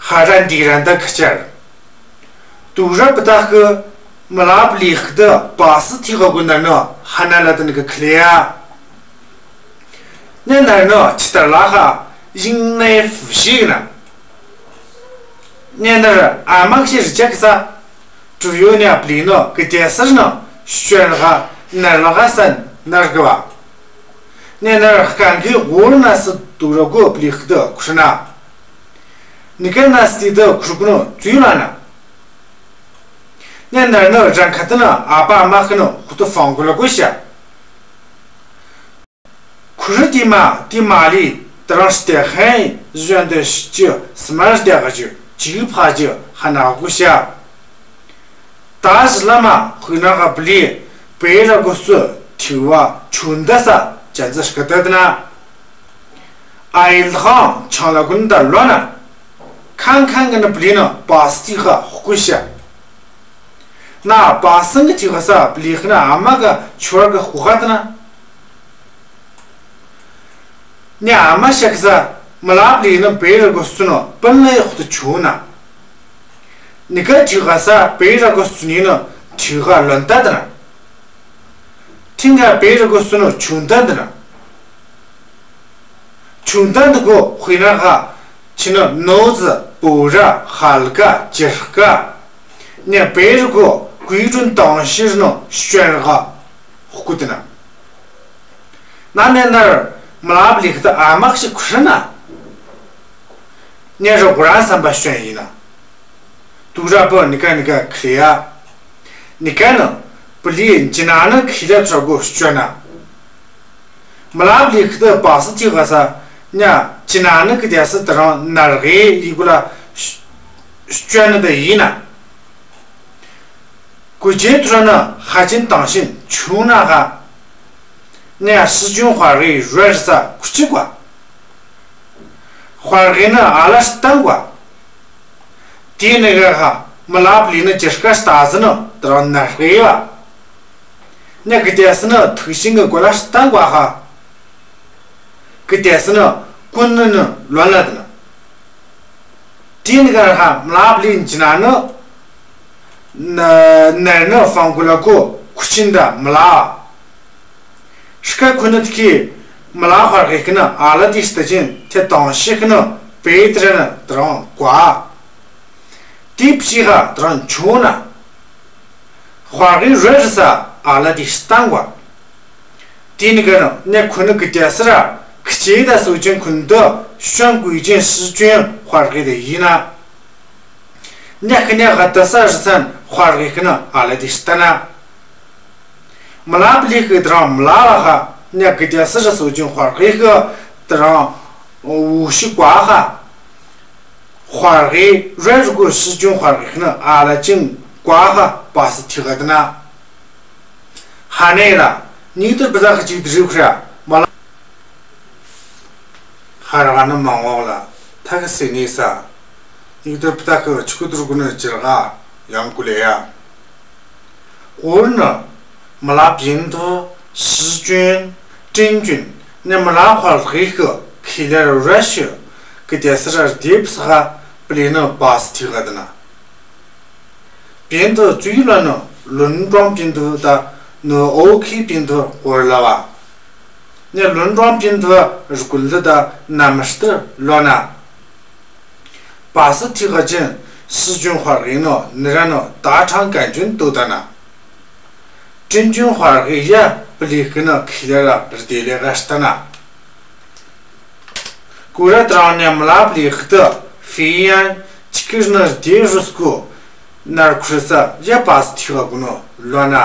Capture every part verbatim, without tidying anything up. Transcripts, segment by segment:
ཧ་ར་འདི་ར་འདི་ཁ་ཆར། དུག་ར་པ་ཏ་ཁི་མི་ལ་པ་ལི་ཁི་ཏི་པ་སི་ཐི་ཁ་གུ་ན་ནི་ཧ་ན་ལ་ཏི་ནི་གི་ཁི་ལེ་ཡ། ཉན་ན་ནི་ཆི་ཏར་ལ་ཧ་ཡིང་ནའི་ཧྥུ་ཤིག་ན། ཉན་ན་ཨ་མ་ཁི་རི་ཅག་ས། གྲུ་ཡོ་ཉ་པ་ལི་ནི་གི་ཏེ་སར་ནི་ཤོན་ཧ་ནར་ལ་ཧ་སན་ནར་གི་བ། ཉན་ན་ཧ་ཀན་གི་གོར་ན་སི་དུག་ར་གོ་པ་ལི་ཁི་ཏི་ཁུ་ཤ་ན། ནི་ཀ་ན་སི་ཏི་ཁུར་ཀུ་ནོ་ཙུའི་ལ་ན། ཉན་ན་ནི་རང་ཁ་ཏི་ན་ཨ་པ་ཨ་མ་ཁི་ནོ་ཧུ་ཏུ་ཧྥང་གུ་ལ་གུ་ཤ། ཁུ་རི་ཏི་མ་ཏི་མ་ལི་ཏི་རང་སྟེ་ཧན་ཟོན་ཏེ་ཤི་ཅི་སི་མར་སྟེ་ག་ཅི་ཅི་ཕ་ཅི་ཧ་ན་གུ་ཤ། ད་ཟི་ལ་མ་ཧུ་ན་ག་པ་ལི་པེ་ར་གུ་སུ་ཐི་བ་ཆུན་ད་ས་ཅན་ཛི་ཤ་ཀ་ཏ་ཏི་ན། ཨ་ཡི་ལྷང་ཆང་ལ་གུན་ད་ལོ་ན། ཁང་ཁང་གི་ནི་པ་ལི་ནི་པ་སི་ཐི་ཧ་ཧུ་ཀུ་ཤ། ན་པ་སང་གི་ཐི་ཧ་ས་པ་ལི་ཧི་ན་ཨ་མ་ག་ཆོར་གི་ཧུ་ཧ་ཏི་ན། ནི་ཨ་མ་ཤ་གི་ས་མ་ལ་པ་ལི་ནི་པེ་ར་གུ་སུ་ནི་པན་ལ་ཡི་ཧུ་ཏི་ཆུ་ན། ནི་ག་ཐི་ཧ་ས་པེ་ར་གུ་སུ་ནི་ནི་ཐི་ཧ་ལོན་ཏ་ཏི་ན། ཐིང་ག་པེ་ར་གུ་སུ་ནི་ཆུན་ཏ་ཏི་ན། ཆུང་དན་དུ་གོ་ཧུའི་ན་ཧ། ཆི་ནི་ནོ་ཙི་པུ་ར་ཧལ་ཀ་ཅི་ཧ་ཀ། ནི་པེ་རུ་གོ་གུའི་ཀྲུན་དང་ཤིར་ནོ་ཤོན་ཧ། ཧུ་ཀུ་ཏི་ན། ན་ནེ་ནར་མ་ལབ་ལི་ཁི་ཏི་ཨ་མག་ཤི་ཁུ་ཧྲི་ན། ནེ་རུ་གུ་ར་སམ་པ་ཤོན་ཡིན་ན། དུག་ར་པོ་ནི་ཀ་ནི་ཀ་ཁི་ལི་ཡ། ནི་ཀ་ནི་པུ་ལི་ཅི་ན་ནི་ཁི་ལ་ཚོ་གོ་ཤོན་ན། མ་ལབ་ལི་ཁི་ཏི་པ་སི་ཐི་ག་ས་ཉ་ཅི་ན་ནི་ཀི་དེ་སི་ཏི་རང་ནར་གི་ཡི་གུ་ལ་སྐྱོན་ནི་དེ་ཡིན་ན། གུ་ཇེ་ཐུ་ར་ནི་ཧ་ཅིན་དང་ཤིན་ཆུང་ན་ཧ། ཉ་སི་ཅུང་ཧ་རི་རོལ་ས་ཁུ་ཅི་ག་ཧ་རི་ནི་ཨ་ལ་སྟན་ག་དེ་ནི་ག་ཧ་མ་ལབ་ལི་ནི་ཅི་སྐ་སྟ་ཟི་ནི་ཏི་རང་ནར་གི་ཡ། ཉ་གི་དེ་སི་ནི་ཐུག་ཤིང་གི་གོ་ལ་སྟན་ག་ཧ། གི་དེ་སི་ནི་ཀུན་ནི་ནི་ལོན་ལ་དི་ནི། དེ་ནི་ག་ཧ་མ་ལབ་ལི་ཅི་ན་ནི། ནར་ནི་ཧྥང་གུ་ལ་གོ་ཁུ་ཆིན་ད་མ་ལ། ཤི་ཀ་ཁུ་ནི་ཐི་ཁི་མ་ལ་ཧ་རི་ཁི་ནི་ཨ་ལ་དི་སྟ་ཅིན་ཐེ་དང་ཤི་ཁི་ནི་པེ་ཏི་ར་ནི་ཏི་རང་ག་དེ་ཕྱི་ཧ་ཏི་རང་ཆུང་ན། ཧ་རི་རོལ་ས་ཨ་ལ་དི་སྟན་ག་དེ་ནི་ག་ནི་ནི་ཁུ་ནི་གི་དེ་སི་ར་ཁི་ཆེ་ད་སུ་ཅིན་ཁུ་ནི་དི་ཤོན་གུ་ཅིན་སི་ཅུན་ཧ་རི་དི་ཡིན་ན། ཉ་ཁི་ཉ་ཧ་ཏི་ས་རི་སན་ཧ་རི་ཁི་ན་ཨ་ལ་དི་སྟ་ན། མ་ལབ་ལི་ཁི་ཏི་རང་མ་ལ་ལ་ཧ་ཉ་གི་དེ་སི་རི་སུ་ཅུན་ཧ་རི་ཁི་ཏི་རང་ཝུ་ཤི་ག་ཧ། ཧ་རི་རེ་རུ་གུ་སི་ཅུན་ཧ་རི་ཁི་ན་ཨ་ལ་ཅིན་ག་ཧ་པ་སི་ཐི་ག་དི་ན། ཧ་ནེ་ལ་ཉིག་ཏུ་བི་ད་ཁི་ཅིག་དི་རི་ཁི་ར་མ་ལ། ཧ་ར་ག་ནི་མང་བ་ལ་ཐ་གི་སི་ནི་ས། ཡིག་ཏུ་པི་ཏ་ཁི་ཆུ་ཀུ་ཏུ་རུ་ཀུ་ནི་ཅིར་ག་ཡང་ཀུ་ལེ་ཡ། འོར་ནི་མ་ལ་བྱིན་དུ་ཤི་ཅུན་ཏྲིན་ཅུན་ནི་མ་ལ་ཧ་རི་ཁི་ཁི་ལེ་ར་ཤི་གི་དེ་སི་ར་དེབ་ས་ཧ་པི་ལི་ནི་པ་སི་ཐི་ག་དི་ན། བིན་དུ་ཙུའི་ལ་ནི་ལུན་ཀྲོང་བིན་དུ་ད་ནུ་ཨོ་ཁི་བིན་དུ་གོར་ལ་བ། ནི་ལུན་ཀྲོང་བིན་དུ་རུ་ཀུལ་དུ་ད་ན་མི་སྟི་ལོ་ན། པ་སི་ཐི་ག་ཅིན་སི་ཅུན་ཧ་རི་ནོ་ནི་ར་ནོ་ད་ཁྲང་གན་ཅུན་དུ་ད་ན། ཀྲིན་ཅུན་ཧ་རི་ཡ་པི་ལི་ཁི་ནི་ཁི་ལེ་ར་རི་དེ་ལེ་ག་སྟ་ན། ཀུ་ར་ཏི་རང་ནེ་མ་ལབ་ལི་ཁི་ཏི་ཧྥི་ཡན་ཅི་ཀིར་ནི་རི་དེ་རུ་སྐུ་ནར་ཁུ་རི་ས་ཡ་པ་སི་ཐི་ག་གུ་ནོ་ལོ་ན།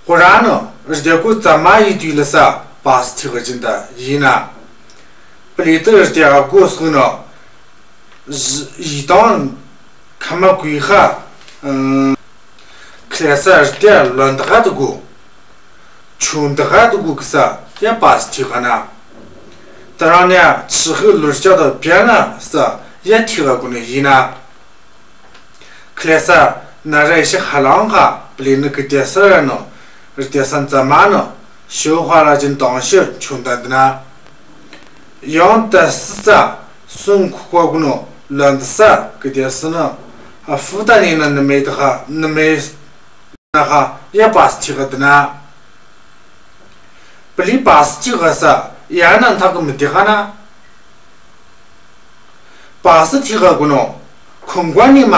ཧོ་ར་ནི་རི་དེ་གུ་ཙ་མ་ཡི་དུས་ལ་ས་པ་སི་ཐི་ག་ཅིན་ད་ཡིན་ན། པི་ལི་ཏི་རི་དེ་ག་གུ་སུ་ནོ། ཡི་དང་ཁ་མ་གུས་ཧ། ཁི་ལེ་ས་རི་དེ་ལོན་ད་ག་དུ་གུ། ཆུང་དི་ག་དུ་གུ་གི་ས་ཡ་པ་སི་ཐི་ག་ན། ཏི་རང་ནེ་ཆི་ཧི་ལུར་ཅག་དུ་བྱ་ན་ས་ཡ་ཐི་ག་གུ་ནི་ཡིན་ན། ཁི་ལེ་ས་ན་རེ་ཤི་ཧ་ལང་ཧ་པི་ལི་ནི་གི་དེ་སི་ར་ནོ་རི་དེ་སན་ཙ་མ་ནོ་ཤོ་ཧ་ལ་ཅིན་དང་ཤི་ཆུང་ད་དི་ན། ཡང་ད་སི་ཙ་ སུན་ཁུ་ཁ་གུ་ནོ་ལོན་ཏི་ས་གི་དེ་སི་ནི་ཧྥུ་ཏ་ནི་ནི་ནི་མེ་ཏི་ཁ་ནི་མེ་ན་ཁ་ཡ་པ་སི་ཐི་ཁ་དི་ན། པི་ལི་པ་སི་ཐི་ཁ་ས་ཡ་ན་ཐག་གི་མི་དེ་ཁ་ན། པ་སི་ཐི་ཁ་གུ་ནོ་ཁུང་གུ་ནི་མ་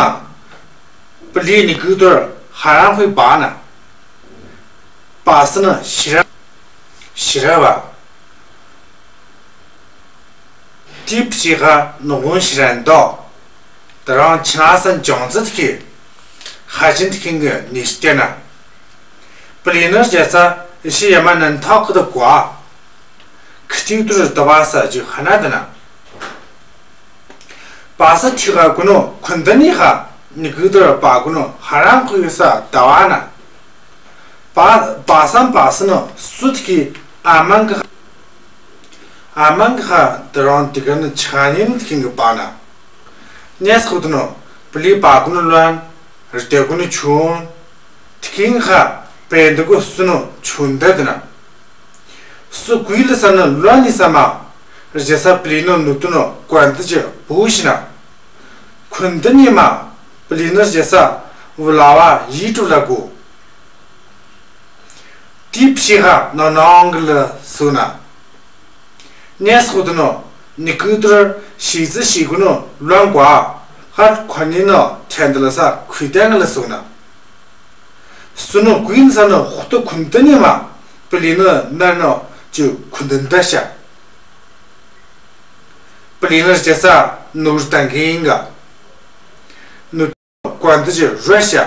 པི་ལི་ནི་གུ་དོར་ཧ་རང་ཁུའི་པ་ན། པ་སི་ནི་ཤི་ར་ཤི་ར་བ། ཏིབ་ཤི་ཁ་ནོ་གུན་ཤི་རན་དོ། ད་རང་ཆི་ན་སན་ཅོང་ཙི་ཐི་ཁི་ཧ་ཅིན་ཐི་ཁིང་གི་ནི་ཤི་ཏེ་ན། པི་ལི་ནི་རྒྱ་ས་ཤི་ཡ་མ་ནན་ཐོག་གི་དུ་གོ་ཨ། ཁི་ཏིག་ཏུ་རུ་ཏ་བ་ས་ཅིག་ཧ་ན་དི་ན། པ་སི་ཐི་ཁ་གུ་ནོ་ཁུན་ཏི་ནི་ཧ་ནི་གུ་དུ་རུ་པ་གུ་ནོ་ཧ་རང་ཁུ་ཡུ་ས་ཏ་བ་ན། པ་པ་སམ་པ་སི་ནོ་སུ་ཐི་ཁི་ཨ་མང་གི་ཨ་མང་གི་ཧ་དི་རང་དི་ག་ནི་ཆ་ཉིན་ཐི་ཁིང་གི་པ་ན། ཉེས་ཁུ་དུ་ནོ་པི་ལི་པ་གུ་ནོ་ལོན། རི་དེ་གུ་ནི་ཆུན། ཐི་ཁིང་ཧ་པེ་འདི་གུ་སུ་ནོ་ཆུན་དེ་དི་ན། སུ་གུའི་ལི་ས་ནི་ལོན་ནི་ས་མ། རྗེ་ས་པི་ལི་ནོ་ནུ་དུ་ནོ་ཀོན་ཏི་ཅི་བུ་ཤི་ན། ཁུན་ཏི་ནི་མ་པི་ལི་ནི་རྗེ་ས་བུ་ལ་བ་ཡི་ཏུ་ལ་གུ། ཏི་ཕི་ཧ་ནོ་ནོང་གི་ལི་སུ་ན། ཉེས་ཁུ་དུ་ནོ་ནི་གུ་དུར་ཤི་ཙི་ཤི་གུ་ནོ་ལོན་གོ་ཧ་ཁོ་ནི་ནོ་ཁྲན་དི་ལ་ས་ཁུ་ཏན་གི་ལི་སུ་ན། སུ་ནོ་གུ་ཡིན་ས་ནོ་ཧུ་ཏུ་ཁུན་ཏི་ནི་མ་པི་ལི་ནི་ནར་ནོ་ཅུ་ཁུན་ཏི་འདི་ཤ། པི་ལི་ནི་རྗེ་ས་ནུ་རུ་ཏན་གི་ཡིན་ག། ནུ་ཀོན་ཏི་ཅི་རོ་ཤ།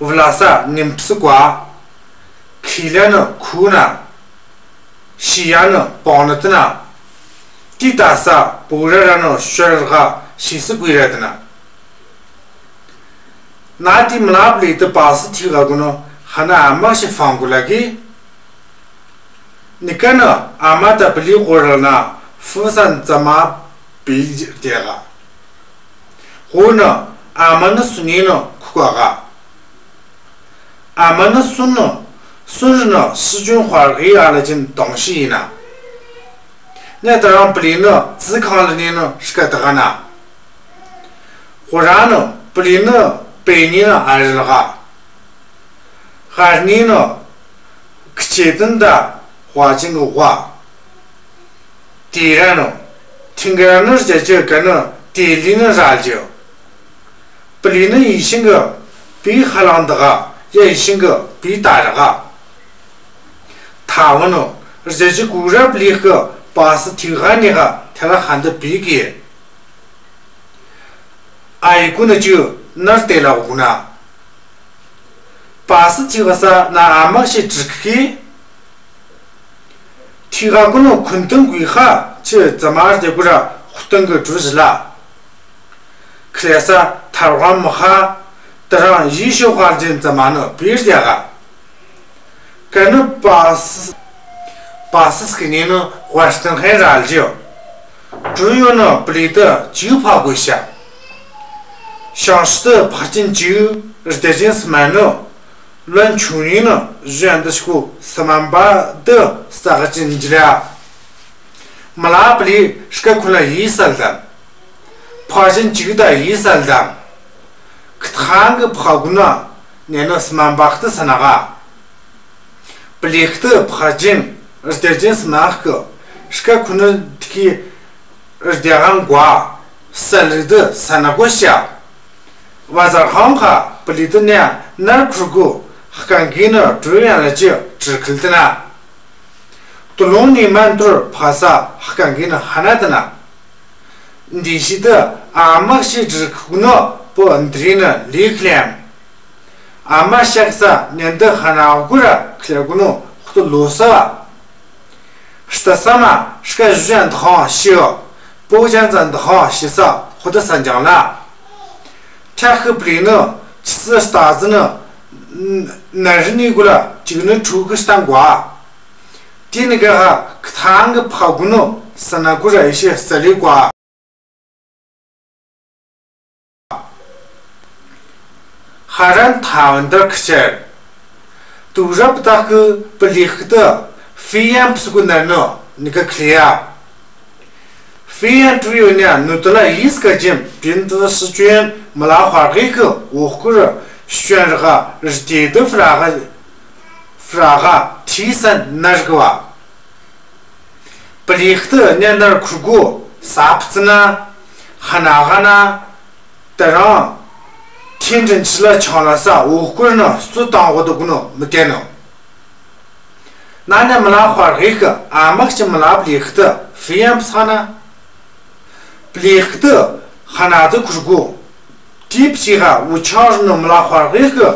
བུ་ལ་ས་ནིམ་སི་ཀ་ཁི་ལ་ནི་ཁུ་ན། ཤི་ཡ་ནི་པོ་ནི་ཏི་ན། ཏི་ཏ་ས་པུ་ར་ར་ནི་ཤོར་ག་ཤི་སི་ཀུ་ར་ཏི་ན། ན་ཏི་མ་ལ་པི་ལི་ཏི་པ་སི་ཐི་ག་གུ་ནི་ཧ་ན་ཨ་མ་ཤི་ཧྥང་གུ་ལ་གི། ནི་ཀ་ནི་ཨ་མ་ད་པི་ལི་གོ་ར་ན་ཧྥུ་སན་ཙ་མ་པི་ཏེ་ག། ཧོ་ནི་ཨ་མ་ནི་སུ་ནི་ནི་ཁུ་ཀ་ག། ཨ་མ་ནི་སུན་ནི་སུན་རི་ནི་སི་ཅུན་ཧོར་གི་ཨ་ལ་ཅན་དོང་ཤི་ཡིན་ན། ནི་ད་རང་པི་ལི་ནི་ཙི་ཁང་ལ་ནི་ནི་ཧྲི་ཀ་ད་ག་ན། ཧོ་ར་ནི་པི་ལི་ནི་པེ་ནི་ནི་ཨ་རི་ལ་ག། ཧར་ནི་ནི་ཁི་ཆེ་ཏན་ད་ཧོ་ཅིང་གི་ཧོ། དེ་ར་ནོ། ཐིང་ག་ར་ནོ་རྒྱ་ཆེ་ག་ནོ་དེ་ལི་ནི་ར་ལ་ཅོ། པི་ལི་ནི་ཡི་ཤིང་གི་པི་ཧ་ལང་ད་ག་ཡ་ཡི་ཤིང་གི་པི་ད་ར་ག། ཐ་བ་ནོ་རྒྱ་ཆེ་གུ་ར་པི་ལི་གི་པ་སི་ཐི་ག་ནི་ག་ཐ་ལ་ཧན་ད་པི་གི། ཨ་ཡི་གུ་ནི་ཅུ་ནར་ཏེ་ལ་གུ་ན། པ་སི་ཐི་ག་ས་ན་ཨ་མ་ཤི་ཀྲི་ཁི། ཐི་ག་གུ་ནོ་ཁུན་ཏང་གུའི་ཧ་ཅི་ཙ་མ་ར་དེ་གུ་ར་ཧུ་ཏང་གི་གྲུ་ཟི་ལ། ཁི་ལེ་ས་ཐར་བ་མི་ཧ་ད་རང་ཡི་ཤོ་ཧ་ཅན་ཙ་མ་ནོ་པིར་དེ་ག། ཀ་ནི་པ་སི་པ་སི་སི་ཀི་ནི་ནོ་ཝ་སྟན་ཧེ་ར་ལ་ཇིའོ། གྲུ་ཡོ་ནོ་པི་ལི་ཏི་ཅིའུ་ཕ་གོ་ཤ། ཤང་སི་ཏི་ཕ་ཅན་ཅིའུ་རྡེ་ཅན་སི་མ་ནོ། ལོན་ཆུང་ཡིན་ནོ་གཞན་དུ་ཤུ་སི་མ་འབའ་དི་ས་ག་ཅན་ཇི་ལ། མ་ལ་པི་ལི་སྐད་ཁུ་ལ་ཡིས་སལ་དམ། ཕ་ཅན་ཅིའུ་ད་ཡིས་སལ་དམ། ཁི་ཐང་གི་ཕ་གུ་ན་ནེ་ནོ་སི་མ་འབའ་ཏི་ས་ན་ག། པི་ལི་ཁི་ཏི་ཕ་ཅན་རྡེ་ཅན་སི་མ་ཁི་སྐད་ཁུ་ནི་ཐི་ཁི་རྡེ་གང་གོ་ས་ལི་དི་ས་ན་གོ་ཤ། བ་ཟར་ཧང་ཁ་པི་ལི་དི་ནེ་ནར་ཁུར་གུ་ཧ་ཀང་གི་ནི་གྲུ་ཡང་ལ་ཅི་གྲི་ཁིལ་དི་ན། ཏུ་ལུང་ནི་མན་ཏུར་ཕ་ས་ཧ་ཀང་གི་ནི་ཧ་ན་དི་ན། འདི་ཤི་དི་ཨ་མག་ཤི་གྲི་ཁུག་ནི་པོ་འདི་རི་ནི་ལི་ཁི་ལེམ། ཨ་མ་ཤག་ས་ནན་དི་ཧ་ན་གུ་ར་ཁི་ལེ་གུ་ནོ་ཧུ་ཏུ་ལོ་ས་བ། སྟ་ས་མ་སྐད་གཞན་དང་ཤི་པོ་ཅན་ཙན་དང་ཤི་ས་ཧུ་ཏུ་ས་འཇང་ལ། ཁྲ་ཁི་པི་ནི་ཆི་སི་སྟ་ཟི་ནི་ན་རི་ནི་གུ་ལ་ཅིག་ནི་ཕྲུ་གུ་སྟན་གོ། དེ་ནི་ག་ཧ་ཁི་ཐང་གི་ཕ་གུ་ནོ་ས་ན་གུ་ར་ཡི་ཤི་ས་ལི་གོ། ཧ་རན་ཐ་ཝན་དར་ཁི་ཆེར། དུ་རབ་དག་གི་པི་ལི་ཁི་ཏི་ཧྥི་ཡན་ཕི་སི་གུ་ནར་ནོ་ནི་ཀ་ཁི་ལི་ཡ། 飞燕追有娘，努德拉伊斯克金，平德是君，姆拉花黑克，我个人，选这个，是第的弗拉格，弗拉格，提森，那是个哇。布里克特，那那儿苦过，啥不子呢？哈那哈那，得让，天真吃了抢了啥，我个人呢，是当我都不能，没电了。 ན་ནི་མི་ལ་དཔའ་རེ་གི་ཨ་མག་ཅི་མི་ལ་བླི་ཁི་ཏི་ཧྥི་ཡན་ཕི་ཚ་ན། བླི་ཁི་ཏི་ཧ་ན་ཏི་ཁུར་གུ། ཏི་ཕི་ཧ་འུ་ཆ་རི་ནི་མི་ལ་དཔའ་རེ་གི་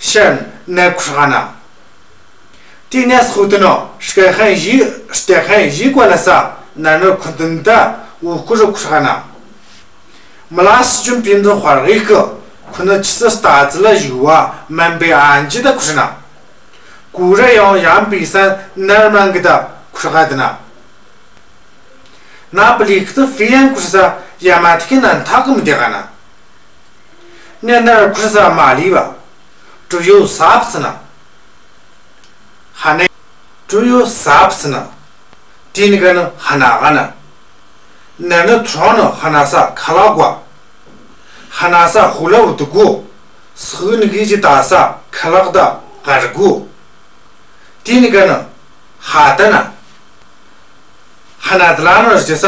ཤན་ནེ་ཁུར་ཧ་ན། ཏི་ནེ་སི་ཧུ་ཏི་ནོ་སྐེ་ཧན་ཡི་སྟེ་ཧན་ཡི་ཀོ་ལ་ས་ན་ནི་ཁུན་ཏི་ན་ཏ་འུ་ཁུར་ཁུར་ཧ་ན། མི་ལ་སི་ཅུན་པིན་དུ་དཔའ་རེ་གི་ཁུ་ནི་ཆི་སི་ལྟ་ཙི་ལ་ཞུ་བ་མན་པའི་ཨན་ཅི་ཏ་ཁུར་ན། གུ་ར་ཡང་ཡང་པི་སན་ནར་མན་གི་ཏ་ཁུར་ཧ་ཏི་ན། ན་བླི་ཁི་ཏི་ཧྥི་ཡན་ཁུར་ས་ཡ་མ་ཐི་ཁི་ན་ཐག་གི་མི་དེ་ག་ན། ནེ་ནར་ཁུར་ས་མ་ལི་བ། ཀྲུ་ཡོ་སབ་སི་ན། ཧ་ནེ། ཀྲུ་ཡོ་སབ་སི་ན། ཏི་ནི་ག་ནི་ཧ་ན་ག་ན། ནེ་ནི་ཐྲོ་ནི་ཧ་ན་ས་ཁ་ལ་གོ། ཧ་ན་ས་ཧུ་ལ་འུ་ཏུ་གོ། སི་ཧུ་ནི་གི་ཅི་ཏ་ས་ཁ་ལག་ཏ་ག་རི་གོ། ཏི་ནི་ག་ནི། ཧ་ཏ་ན། ཧ་ན་ཏི་ལ་ནི་རི་ཅི་ས་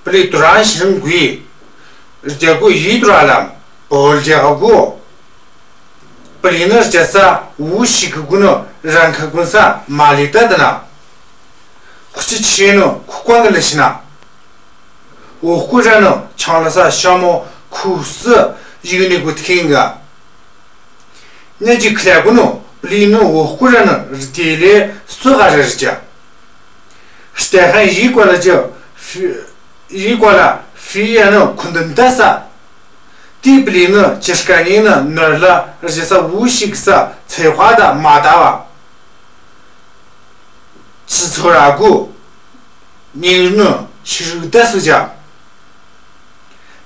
བླི་ཏུ་རང་ཤིང་གུ་ཡི། རི་ཅི་གུ་ཡི་ཏུ་ར་ལམ་བོལ་ཅི་ག་གུ། བླི་ནི་རི་ཅི་ས་འུ་ཤི་གི་གུ་ནི་རང་ཁ་གུན་ས་མ་ལི་ཏ་ཏི་ན། ཁུ་ཅི་ཆི་ནི་ཁུ་ཀོང་གི་ལི་ཤི་ན། འོ་ཁུ་ར་ནི་ཆང་ལ་ས་ཤ་མོ་ཁུ་སི་ཡུ་ནི་གུ་ཐི་ཁིང་ག། ནེ་ཅི་ཁ་ལ་གུ་ནོ་བླི་ནོ་འོ་ཁུ་ར་ནི་རི་ཏི་ལེ་སུ་ག་རི་རི་ཅ། སྟེ་ཧན་ཡི་ཀོ་ལ་ཅི་ཧྥི་ཡི་ཀོ་ལ་ཧྥི་ཡ་ནི་ཁུན་ཏུ་ཏ་ས། ཏི་བླི་ནི་ཅི་སྐ་ནི་ནི་ནོར་ལ་རི་ས་འུ་ཤིག་ས་ཚེ་ཧ་ཏ་མ་ཏ་བ། ཅི་ཚོ་ར་གུ། ཉིང་ནི་ཤི་རུ་ཏ་སུ་ཅ།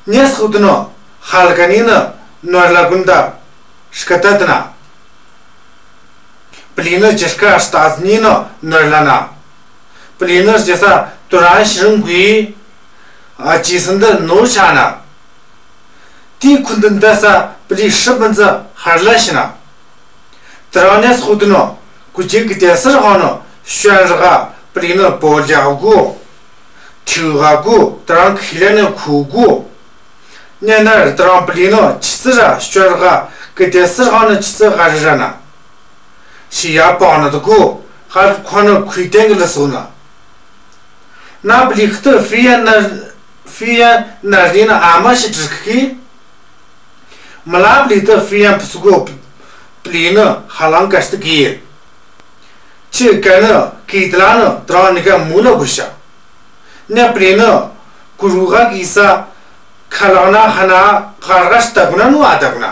ཉེ་སུ་ཏུ་ནོ་ཧ་ལ་ཀ་ནི་ནི་ནོར་ལ་གུན་ཏ་སྐ་ཏ་ཏི་ན། བླི་ནི་ཅི་སྐ་སྟ་ནི་ནི་ནོར་ལ་ན། བླི་ནི་ཅི་ས་ཏུ་ར་ཤི་རུང་གུ་ཡི། ཨ་ཅི་སི་འདི་ནོར་ཆ་ན། ཏི་ཁུན་ཏུ་ཏ་ས་བླི་ཧྲི་པན་ཙི་ཧར་ལ་ཤི་ན། ཏི་རང་ནེ་སུ་ཏུ་ནོ་གུ་ཅི་གི་ཏེ་སི་ར་ཧོ་ནོ་ཤོན་རི་ག་བླི་ནི་པོ་ལ་གུ། ཐུ་ག་གུ་ཏི་རང་ཁི་ལ་ནི་ཁུ་གུ། ནེ་ནར་ཏི་རང་བླི་ནི་ཆི་སི་ར་ཤོན་རི་ག་གི་ཏེ་སི་ར་ཧོ་ནོ་ཆི་སི་ག་རི་ར་ན། ཤི་ཡ་པོ་ནི་ཏི་གུ་ཧར་ཁོ་ནི་ཁུ་ཏེང་གི་ལི་སུ་ན། ན་བླི་ཁི་ཏི་ཧྥི་ཡན་ན་ཧྥི་ཡན་ན་རི་ན་ཨ་མ་ཤི་ཏྲི་ཁི། མི་ལ་བླི་ཏི་ཧྥི་ཡན་ཕི་སུ་གོ་བླི་ནི་ཧ་ལང་ཀ་སྟི་གི། ཅི་ཀ་ནི་ཀི་ཏི་ལ་ནི་ཏྲ་ནི་ཀ་མུ་ལ་གུ་ཤ། ནེ་བླི་ནི་གུ་རུ་ཧ་གི་ས་ཁ་ལག་ན་ཧ་ན་ཧ་ར་ཧ་སྟ་གུ་ན་ནུ་ཨ་ད་གུ་ན།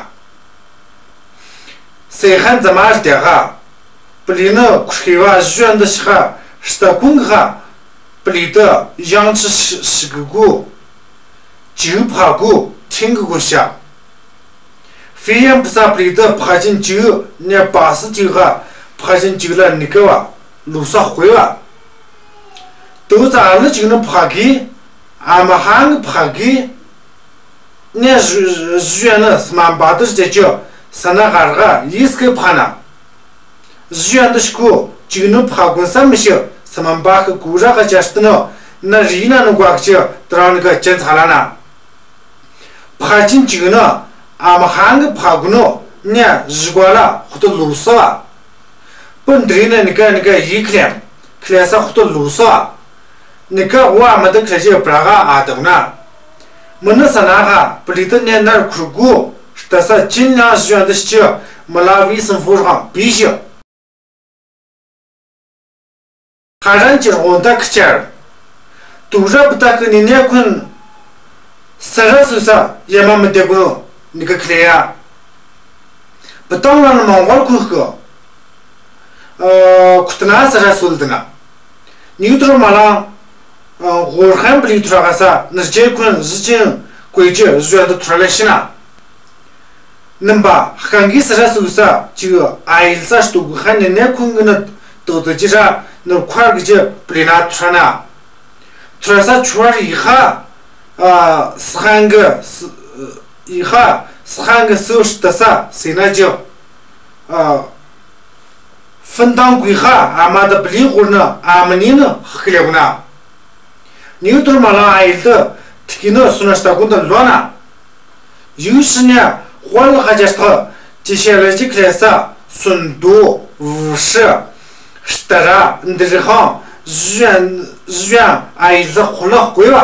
སེ་ཧན་ཛ་མ་ཏེ་ཧ། བླི་ནི་ཁུ་ཤི་བ་ཞོན་དི་ཤི་ཧ་སྟ་གུང་ཧ། བླི་ཏི་ཡང་ཆི་ཤི་ཤི་གི་གུ། ཅིག་ཕ་གུ་ཐིང་གི་གུ་ཤ། ཧྥི་ཡན་ཕི་ས་བླི་ཏི་ཕ་ཅིན་ཅིག་ནེ་པ་སི་ཅིག་ཧ་ཕ་ཅིན་ཅིག་ལ་ནི་ཀ་བ་ལུ་ས་དཔེ་བ། དུ་ཙ་ཨ་ལི་ཅིག་ནི་ཕ་གི། ཨ་མ་ཧང་གི་ཕ་གི། ནེ་ཞུ་ཞུ་ཡ་ནི་སི་མ་འབའ་དུ་ཅེ་ཅོ་ས་ན་གར་ག་ཡིས་ཀི་ཕ་ན། ཞུ་ཡ་འདི་ཤི་ཁུ་ཅིག་ནི་ཕ་གུན་ས་མི་ཤི་སི་མ་འབའ་ཁི་གུ་ར་ག་ཅ་སྟི་ནོ་ན་རི་ན་ནི་གོག་ཅི་ཏི་རང་ནི་ག་ཅན་ཚ་ལ་ན། ཕ་ཅིན་ཅིག་ནི་ཨ་མ་ཧང་གི་ཕ་གུ་ནོ་ནེ་ཞི་གོ་ལ་ཧུ་ཏི་ལུ་སོ་བ། པུན་དི་རི་ནི་ནི་ཀ་ནི་ཀ་ཡི་ཁི་ལེམ། ཁི་ལེ་ས་ཧུ་ཏི་ལུ་སོ་བ། ནི་ཀ་ཝ་མི་ཏི་ཁི་ལེ་ཅི་པྲ་ག་ཨ་དག་ན། མི་ནི་ས་ན་ཧ་པུ་ལི་ཏི་ནེ་ནར་ཁུར་གུ། ལྟ་ས་ཅིན་ན་ཞི་ཡོན་དི་ཤི་མི་ལ་བི་སིན་ཧུ་རང་བི་ཤི། ཧ་རན་གྱི་རོང་ད་ཁི་ཆར། དུག་ར་བུ་ད་ཁི་ནི་ནེ་ཁུན། ས་ར་སུ་ས་ཡ་མ་མི་དེ་གུ་ནི་ཀ་ཁི་ལེ་ཡ། བུ་ཏང་ལ་ནི་མང་གོར་ཁུ་ཁུ། ཁུ་ཏི་ན་ས་ར་སུ་ལ་དི་ན། ནིའུ་ཏུ་ར་མ་ལང་། ཧོར་ཧན་པི་ལི་ཐུ་ར་ག་ས་ནི་ཅེ་ཁུན་ཟི་ཅིན་ཀོས་ཅི་ཟུ་ཡ་དི་ཐུ་ར་ལེ་ཤི་ན། ནིམ་པ་ཧ་ཀང་གི་ས་ར་སུ་ས་ཅི་ཨ་ཡིལ་ས་སྟུ་གུ་ཧན་ནི་ནེ་ཁུང་གི་ནི་ཏོ་ཏོ་ཅི་ར་ནི་ཁུར་གི་ཅི་པི་ལི་ན་ཐུ་ར་ན། ཐུར་ས་ཆོར་ཡི་ཧ། ཨ། སི་ཁན་གི་སི་ཡི་ཧ། སི་ཁན་གི་སུ་ཏི་ས་སི་ན་ཅི། ཨ། ཕིན་དང་གུས་ཧ། ཨ་མ་དང་པི་ལི་ཧོར་ནི་ཨ་མ་ནི་ནི་ཧ་ཁི་ལེ་གུ་ན། ནིའུ་ཐུར་མ་ལང་ཨ་ཡིལ་དུ་ཐི་ཀི་ནི་སུ་ན་ཤ་ཏ་གུན་དུ་ལོ་ན། ཡུས་ཤི་ཉ་དཔལ་ཧ་ཇ་སྟག་ཅི་ཤེ་ལ་ཅི་ཁ་ལེ་ས་སུན་དུ་བུ་ཧྲི་སྟ་ར་འདི་རི་ཧང་ཞུ་ཡན་ཞུ་ཡན་ཨ་ཡི་ཟ་ཁོ་ལ་ཧོ་བ།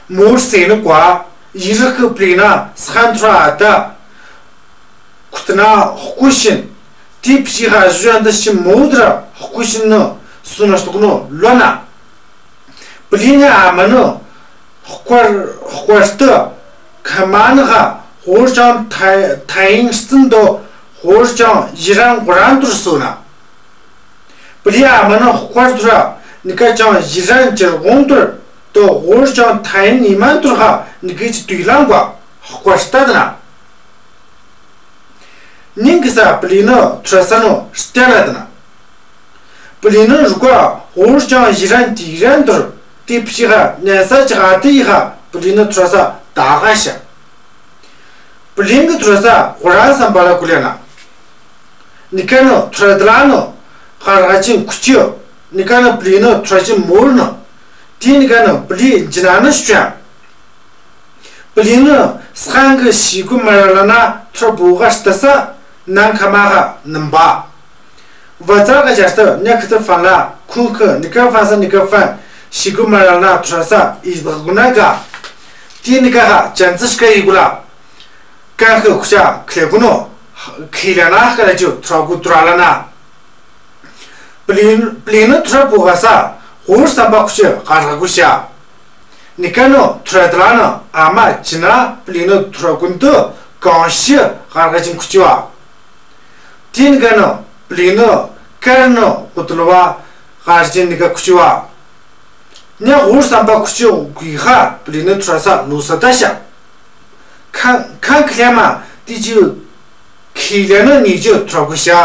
མོར་སེ་ནི་ཀ་ཡི་རི་ཁི་པི་ན་སི་ཁན་ཐུ་ར་ཨ་ད་ཁུ་ཏི་ན་ཧོ་ཤིན་ཏི་ཕི་ཧ་ཞུ་ཡན་དི་ཤི་མོ་དི་ར་ཧོ་ཤིན་ནི་སུ་ན་སྟོག་ནོ་ལོ་ན། པི་ལི་ནི་ཨ་མ་ནི་ཧོ་ཀར་ཧོ་ཀར་ཏི་ཁ་མ་ནི་ཧ་ཧོར་ཅང་ཐ་ཐ་ཡིན་སྟིན་དོ་ཧོར་ཅང་ཡི་རང་གོ་རང་དུར་སོ་ན། པི་ལི་ཨ་མ་ནི་ཧོ་ཀར་ཐུ་ར་ནི་ཀ་ཅང་ཡི་རང་གྱི་དགོང་དུར་དོ་ཧོར་ཅང་ཐ་ཡིན་ནི་མན་དུར་ཧ་ནི་ཀི་ཅི་དུས་ལང་ག་ཧོ་ཀར་ཏ་དི་ན། ཉིན་གི་ས་པི་ལི་ནི་ཐུ་ར་ས་ནོ་སྟེ་ལ་དི་ན། པི་ལི་ནི་རུ་ཀ་ཧོར་ཅང་ཡི་རན་ཏི་རན་དུར་ཏི་ཕི་ཧ་ནན་ས་ཅི་ཧ་ཏི་ཡི་ཧ་པི་ལི་ནི་ཐུ་ར་ས་ད་ཧ་ཤ། པི་ལི་ནི་ཐུ་ར་ས་ཧོ་ར་སམ་པ་ལ་ཀུ་ལེ་ན། ནི་ཀ་ནི་ཐུ་ར་དི་ལ་ནི་ཧ་ར་ཅིན་ཁུ་ཅི། ནི་ཀ་ནི་པི་ལི་ནི་ཐུ་ར་ཅིན་མོར་ནི། ཏི་ནི་ཀ་ནི་པི་ལི་ཇི་ན་ནི་ཤུ་ཅན། པི་ལི་ནི་སི་ཁན་གི་ཤི་གུ་མ་ར་ལ་ན་ཐུར་བུ་ག་ཤི་ཏི་ས་ནང་ཁ་མ་ཧ་ནིམ་པ། བ་ཙ་ག་ཇ་སྟི་ཉ་ཁི་ཏི་ཧྥན་ལ་ཁུ་ཁི་ནི་ཀ་ཧྥན་ས་ནི་ཀ་ཧྥན་ཤི་གུ་མ་ར་ལ་ན་ཐུར་ས་ཨི་བ་གུ་ན་ག། ཏི་ནི་ཀ་ཧ་ཅན་ཙི་ཤི་ཀ་ཡི་གུ་ལ། ཀན་ཁི་ཁུ་ཅ་ཁི་ལེ་གུ་ནོ། ཁི་ལེ་ན་ཧ་ཀ་ལ་ཅུ་ཐུར་གུ་ཐུར་ལ་ན། པི་ལི་པི་ལི་ནི་ཐུ་ར་བུ་ག་ས་ཧོར་སམ་པ་ཁུ་ཅི་ཧ་ར་གུ་ཤ། ནི་ཀ་ནི་ཐུ་ར་དི་ལ་ནི་ཨ་མ་ཅི་ན་པི་ལི་ནི་ཐུ་ར་གུན་དུ་གང་ཤི་ཧ་ར་ཅིན་ཁུ་ཅི་བ། ཏི་ནི་ཀ་ནི་པི་ལི་ནི་ཀར་ནི་ཧུ་ཏུ་ལ་བ་ཧ་ར་ཅིན་ནི་ཀ་ཁུ་ཅི་བ། ཉ་ཧོར་སམ་པ་ཁུ་ཅི་གུ་ཧ་པི་ལི་ནི་ཐུ་ར་ས་ལུ་ས་ད་ཤ། ཁ་ཁ་ཁི་ལེ་མ་ཏི་ཅི། ཁི་ལེ་ནི་ནི་ཅི་ཐུར་གུ་ཤ།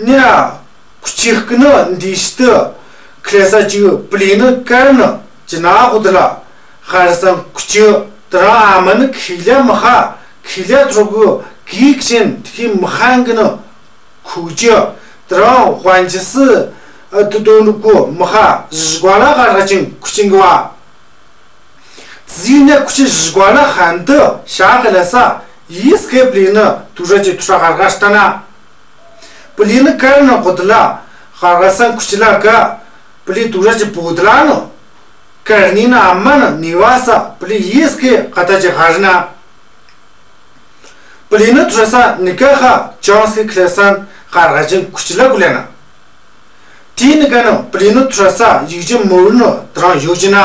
ཉ་ཁུ་ཅི་ཀི་ནི་འདི་ཤི་ཏི་ཁི་ལེ་ས་ཅི་པི་ལི་ནི་ཀར་ནི་ཅི་ན་ཧུ་ཏི་ལ་ཧ་ར་སམ་ཁུ་ཅི་དི་རང་ཨ་མ་ནི་ཁི་ལེ་མི་ཧ་ཁི་ལེ་ཐུར་གུ་གི་ཁི་ཅན་ཏི་ཁི་མི་ཧན་གི་ནི། ཁུ་ཅི། དེ་རང་དབང་ཆི་སི། ཨ་དུ་དོ་ནུ་ཀུ་མི་ཧ་ཞི་ཀ་ལ་ཧ་ར་ཅིང་ཁུ་ཅིང་གི་བ། ཙི་ནེ་ཁུ་ཅི་ཞི་ཀ་ལ་ཧན་དུ་ཤ་ཧེ་ལ་ས་ཡིས་ཀེ་པི་ལི་ནི་དུ་ར་ཅི་ཐུ་ར་ཧ་ར་ཧ་ཤ་ཏ་ན། པི་ལི་ནི་ཀར་ནི་ཀོ་དི་ལ་ཧ་ར་སང་ཁུ་ཅི་ལ་ཀ། པི་ལི་དུ་ར་ཅི་པུ་དི་ལ་ནི། ཀར་ནི་ནི་ཨ་མ་ནི་ནི་བ་ས་པི་ལི་ཡིས་ཀེ་ཧ་ཏ་ཅི་ཧ་རི་ན། པི་ལི་ནི་ཐུ་ར་ས་ནི་ཀ་ཧ་ཅང་སི་ཁི་ལེ་སན་ཧ་ར་ཅན་ཁུ་ཅི་ལ་གུ་ལེ་ན། ཏི་ནི་ཀ་ནི་པི་ལི་ནི་ཐུ་ར་ས་ཡིག་ཅི་མོ་རུ་ནི་དི་རང་ཡོ་ཅི་ན།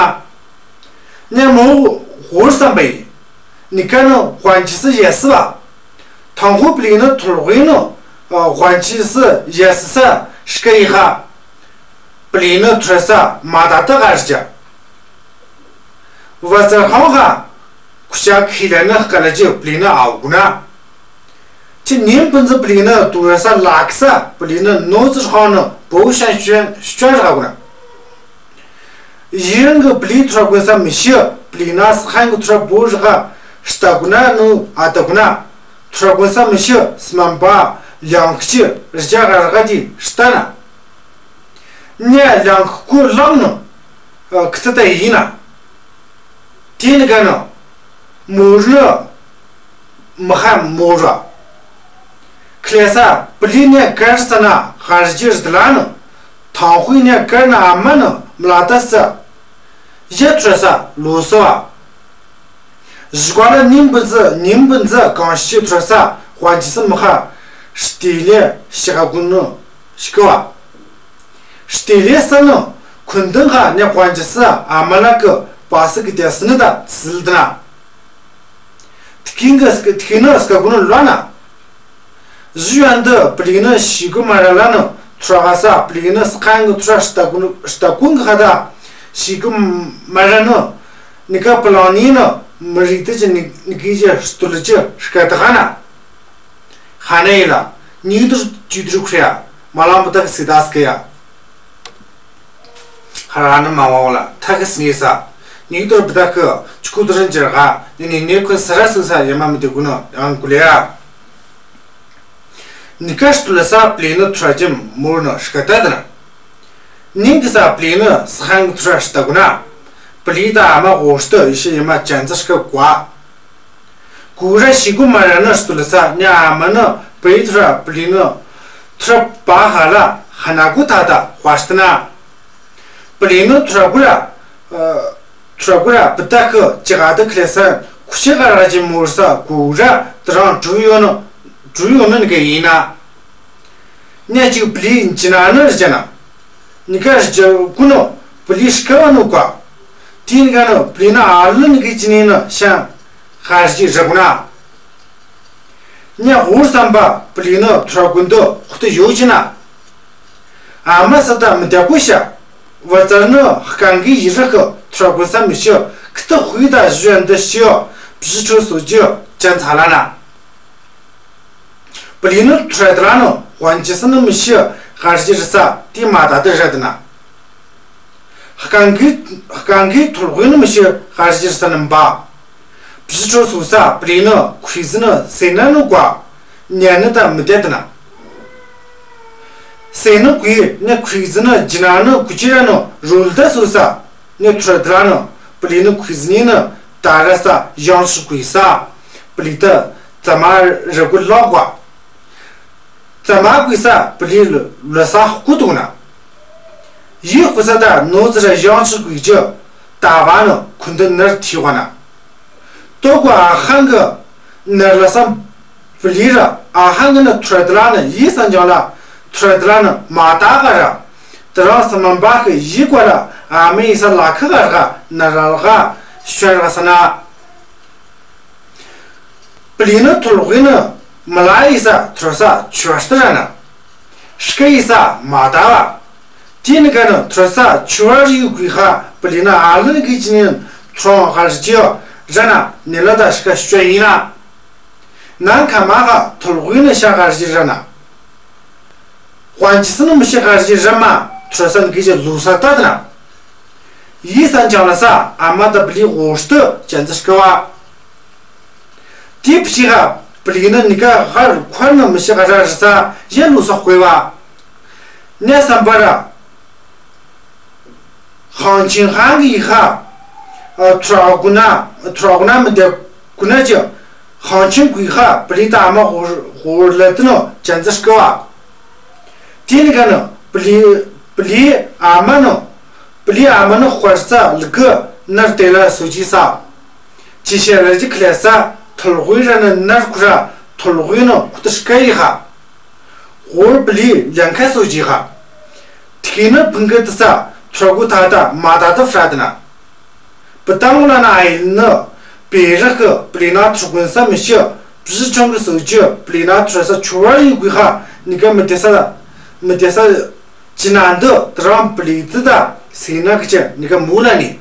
ཉ་མོ་ཧོར་སམ་པ་ཡི། ནི་ཀ་ནི་ཧོན་ཅི་སི་ཡ་སི་བ། ཐང་ཧོ་པི་ལི་ནི་ཐུར་ཧོ་ཡི་ནི་ཧོན་ཅི་སི་ཡ་སི་ས་ཤི་ཀ་ཡི་ཧ། པི་ལི་ནི་ཐུ་ར་ས་མ་ད་ཏི་ཧ་རི་ཅ། བ་ཙར་ཧང་ཧ། ཁུ་ཤ་ཁི་ལ་ནི་ཧ་ཀ་ལ་ཅི་པི་ལི་ནི་ཨའོ་གུ་ན། ཅི་ཉིན་པུན་ཙི་པི་ལི་ནི་དུ་ར་ས་ལ་ཁི་ས་པི་ལི་ནི་ནོ་ཙི་ཧང་ནི་བོ་ཤན་ཤན་ཤན་ར་གུ་ན། ཡི་རང་གི་པི་ལི་ཐུ་ར་གུན་ས་མི་ཤི་པི་ལི་ན་སི་ཧན་གི་ཐུ་ར་བོ་རི་ཧ་ཤ་ཏ་གུ་ན་ནུ་ཨ་ཏ་གུ་ན། ཐུ་ར་གུན་ས་མི་ཤི་སི་མན་པ་ལང་ཁི་ཅི་རི་ཅ་ཧ་ར་ཧ་ཏི་ཤ་ཏ་ན། ཉ་ལང་ཁུ་ལང་ནི། ཨ་ཁི་ཏི་ཏ་ཡིན་ན། ཏི་ནི་ཀ་ནི། མོ་རུ། མི་ཧ་མོ་རུ། ཁི་ལེ་ས་པི་ལི་ནི་ཀར་ས་ན་ཧ་རི་ཅི་རི་ཏི་ལ་ནི། ཐང་ཧུའི་ནི་ཀར་ནི་ཨ་མ་ནི་མི་ལ་ཏ་ས། ཡ་ཐུ་ར་ས་ལོ་སོ་བ། ཞི་ཀ་ལ་ཉིན་པུན་ཙི་ཉིན་པུན་ཙི་གང་ཤི་ཐུ་ར་ས་ཧོན་ཅི་སི་མི་ཧ་ཤ་ཏི་ལེ་ཤ་ཧ་གུ་ནི་ཤི་ཀ་བ། ཤ་ཏི་ལེ་ས་ནི་ཁུན་ཏིང་ཧ་ནི་ཧོན་ཅི་སི་ཨ་མ་ལ་ཀི་པ་སི་ཀི་ཏེ་སི་ནི་ད་ཚིལ་ཏི་ན། ཐི་ཁིན་གི་སི་ཀི་ཐི་ཁིན་ནི་སི་ཀ་གུ་ནི་ལོ་ན། ཞུ་ཡན་དུ་པི་ལི་ནི་ཤི་གུ་མ་ར་ལ་ནི་ཐུ་ར་ཧ་ས་པི་ལི་ནི་སི་ཁན་གི་ཐུ་ར་ཤ་ཏ་གུ་ནི་ཤ་ཏ་གུན་གི་ཧ་ད་ཤི་གུ་མ་ར་ནི་ནི་ཀ་པི་ལང་ནི་ནི་མི་རིགས་དེ་ཅི་ནི་ནི་ཀི་ཅི་སྟུ་ལི་ཅི་ཤ་ཀ་ཏི་ཧ་ན། ཧ་ན་ཡི་ལ་ཉིག་དུ་ཅུ་དུ་ཁུ་ཡ་མ་ལང་པོ་ཏ་གི་སི་ད་སི་ཀ་ཡ། ཁ་ར་ནི་མ་བ་ལ་ཐ་གི་སི་ནི་ས། ནིག་དོར་བི་ད་ཁི་ཆུ་ཁུ་དུ་རིན་ཅིར་ག་ནི་ནི་ནེ་ཁོན་ས་ར་སུ་ས་ཡ་མ་མི་དེ་གུ་ནོ་ཡང་གུ་ལེ་ཡ། ནི་ཀ་སྟུ་ལ་ས་པི་ལི་ནི་ཐུ་ར་ཅི་མུར་ནོ་ཤི་ཀ་ཏ་དི་ན། ནིང་གི་ས་པི་ལི་ནི་ས་ཧང་གི་ཐུ་ར་ཤི་ཏ་གུ་ན། པི་ལི་ད་ཨ་མ་འོ་སྟུ་ཡི་ཤི་ཡ་མ་ཅན་ཙི་ཤི་ཀ་གུ་ཨ། གུ་ར་ཤི་གུ་མ་ར་ནི་སྟུ་ལ་ས་ནི་ཨ་མ་ནི་པི་ཐུ་ར་པི་ལི་ནི་ཐུ་ར་པ་ཧ་ལ་ཧ་ན་གུ་ཐ་ད་དཔའ་སྟི་ན། པི་ལི་ནི་ཐུ་ར་གུ་ར། ཨ། ཐུ་ར་གུ་ར་བི་ད་ཁི་ཅི་ག་ཏི་ཁི་ལེ་སན་ཁུ་ཤི་ག་ར་ཅི་མུར་ས་གུ་ར་དི་རང་གྲུ་ཡོ་ནི་གྲུ་ཡོ་ནི་ནི་ག་ཡིན་ན། ཉ་ཅིག་པི་ལི་ཅི་ན་ནི་རི་ཅ་ན། ནི་ཀ་རི་ཅ་གུ་ནོ་པི་ལི་ཤི་ཀ་བ་ནོ་ག། ཏི་ནི་ག་ནོ་པི་ལི་ན་ཨ་ལི་ནི་གི་ཅི་ནི་ནི་ཤང་ཧ་རི་ཅི་ར་གུ་ན། ཉ་ཧུར་སམ་པ་པི་ལི་ནི་ཐུ་ར་གུན་དུ་ཧུ་ཏི་ཡོ་ཅི་ན། ཨ་མ་ས་ད་མི་ད་གུ་ཤ། བ་ཙར་ནི་ཧ་ཀང་གི་ཡི་རི་ཁི་ཐུ་ར་གུན་ས་མི་ཤི་ཁི་ཏི་ཧུའི་ད་ཞུ་ཡན་དི་ཤི་ཡོ་བཞི་ཁྲུ་སུ་ཅི་ཅན་ཚ་ལ་ན། པི་ལི་ནི་ཐུ་ར་དི་ལ་ནི་ཝན་ཅི་སི་ནི་མི་ཤི་ཧ་རི་ཅི་རི་ས་ཏི་མ་ད་དི་ར་དི་ན། ཧ་ཀང་གི་ཧ་ཀང་གི་ཐུར་ཧུའི་ནི་མི་ཤི་ཧ་རི་ཅི་རི་ས་ནི་འབའ། བཞི་ཁྲུ་སུ་ས་པི་ལི་ནི་ཁུའི་ཟི་ནི་སེ་ན་ནི་གུ་ཉ་ནི་ད་མི་དད་དི་ན། སེ་ནི་གུའི་ནི་ཁུའི་ཟི་ནི་ཇི་ན་ནི་གུ་ཅི་ར་ནི་རུལ་ད་སུ་ས་ནི་ཐུར་དི་ལ་ནི་པི་ལི་ནི་ཁུའི་ཟི་ནི་ནི་ད་ར་ས་ཡང་སུ་གུའི་ས་པི་ལི་ད་ཙ་མ་རི་གུ་ལོག་གུ། ཙ་མ་གུས་ས་པི་ལི་ལོ་ས་ཧུ་དུག་ན། ཡི་ཧུ་ས་ད་ནོ་ཙི་ར་ཡང་ཆི་གུས་ཅི་ད་བ་ནི་ཁུན་དི་ནར་ཐི་བ་ན། ཏོ་གུ་ཨ་ཧང་གི་ནར་ལ་སམ་པི་ལི་ར་ཨ་ཧང་གི་ནི་ཐུར་དི་ལ་ནི་ཡི་སང་ཅང་ལ་ཐུར་དི་ལ་ནི་མ་ད་ག་ར། དི་རང་སི་མ་འབའ་གི་ཡི་གུ་ལ་ཨ་མི་ཡི་ས་ལ་ཁི་ག་ར་ག་ནར་ལ་ག་ཤོན་ར་ས་ན། པི་ལི་ནི་ཐུར་ལོག་ཡི་ནི་མི་ལ་ཡི་ས་ཐུར་ས་ཆུ་བར་སྟི་ར་ན། ཤི་ཀ་ཡི་ས་མ་ད་བ། ཏི་ནི་ག་ནི་ཐུར་ས་ཆུ་བར་ཡུ་གུའི་ཧ་པི་ལི་ནི་ཨ་ལི་ནི་གི་ཅི་ནི་ཐུར་ཧ་རི་ཅི་ཡོ་ར་ན་ནི་ལ་ད་ཤི་ཀ་ཤུ་ཡི་ན། ནང་ཁ་མ་ཧ་ཐུར་ལོག་ཡི་ནི་ཤ་ཧ་རི་ཅི་ར་ན། ཝན་ཅི་སི་ནི་མི་ཤི་ཧ་རི་ཅི་ར་མ་ཐུར་ས་ནི་གི་ཅི་ལུ་ས་ད་ད་ན། ཡི་ས་འཇང་ལ་ས་ཨ་མ་ད་པི་ལི་འོ་སྟི་ཅན་ཙི་ཤི་ཀ་བ། ཏི་ཕི་ཧ་པི་ལི་ནི་ནི་ཀ་ཧར་ཁོར་ནི་མི་ཤི་ཧ་ར་རི་ས་ཡ་ལུ་ས་ཧོས་བ། ནེ་སམ་པ་ར། ཧང་ཆིང་ཧང་གི་ཧ། ཨ་ཐུ་ར་གུ་ན་ཐུ་ར་གུ་ན་མི་དེ་གུ་ན་ཅི། ཧང་ཆིང་གུའི་ཧ་པི་ལི་ད་ཨ་མ་ཧོར་ཧོར་ལ་ཏི་ནོ་ཅན་ཙི་ཤི་ཀ་བ། ཏི་ནི་ཀ་ནི་པི་ལི་པི་ལི་ཨ་མ་ནོ། པི་ལི་ཨ་མ་ནི་དཔར་ས་ལི་ཀི་ནར་ཏེ་ལ་སུ་ཅི་ས། ཅི་ཤེ་ལ་ཅི་ཁི་ལེ་ས་ཐོལ་ཧུའི་ར་ནི་ནར་ཁུ་ར་ཐོལ་ཧུའི་ནོ་ཁུ་ཏི་ཤི་ཀ་ཡི་ཧ། ཧོར་པི་ལི་ལན་ཁ་སུ་ཅི་ཧ། ཐིག་ནི་ཕིང་གི་ཏི་ས་ཐོར་གུ་ཐ་ད་མ་ད་ཏི་ཧྥ་ར་ཏི་ན། པི་ཏང་ལ་ན་ཨ་ཡིན་ནི། པེ་རག་གི་པི་ལི་ན་ཐུར་གུན་ས་མི་ཤི། བཞི་ཆུང་གི་སོ་ཅི་པི་ལི་ན་ཐུར་ས་ཆུ་བར་ཡི་གུ་ཧ་ནི་ཀ་མི་དེ་ས་མི་དེ་ས་ཅི་ན་འདི་དི་རང་པི་ལི་ཏི་ད་སི་ན་ཀི་ཅི་ནི་ཀ་མུ་ལ་ནི།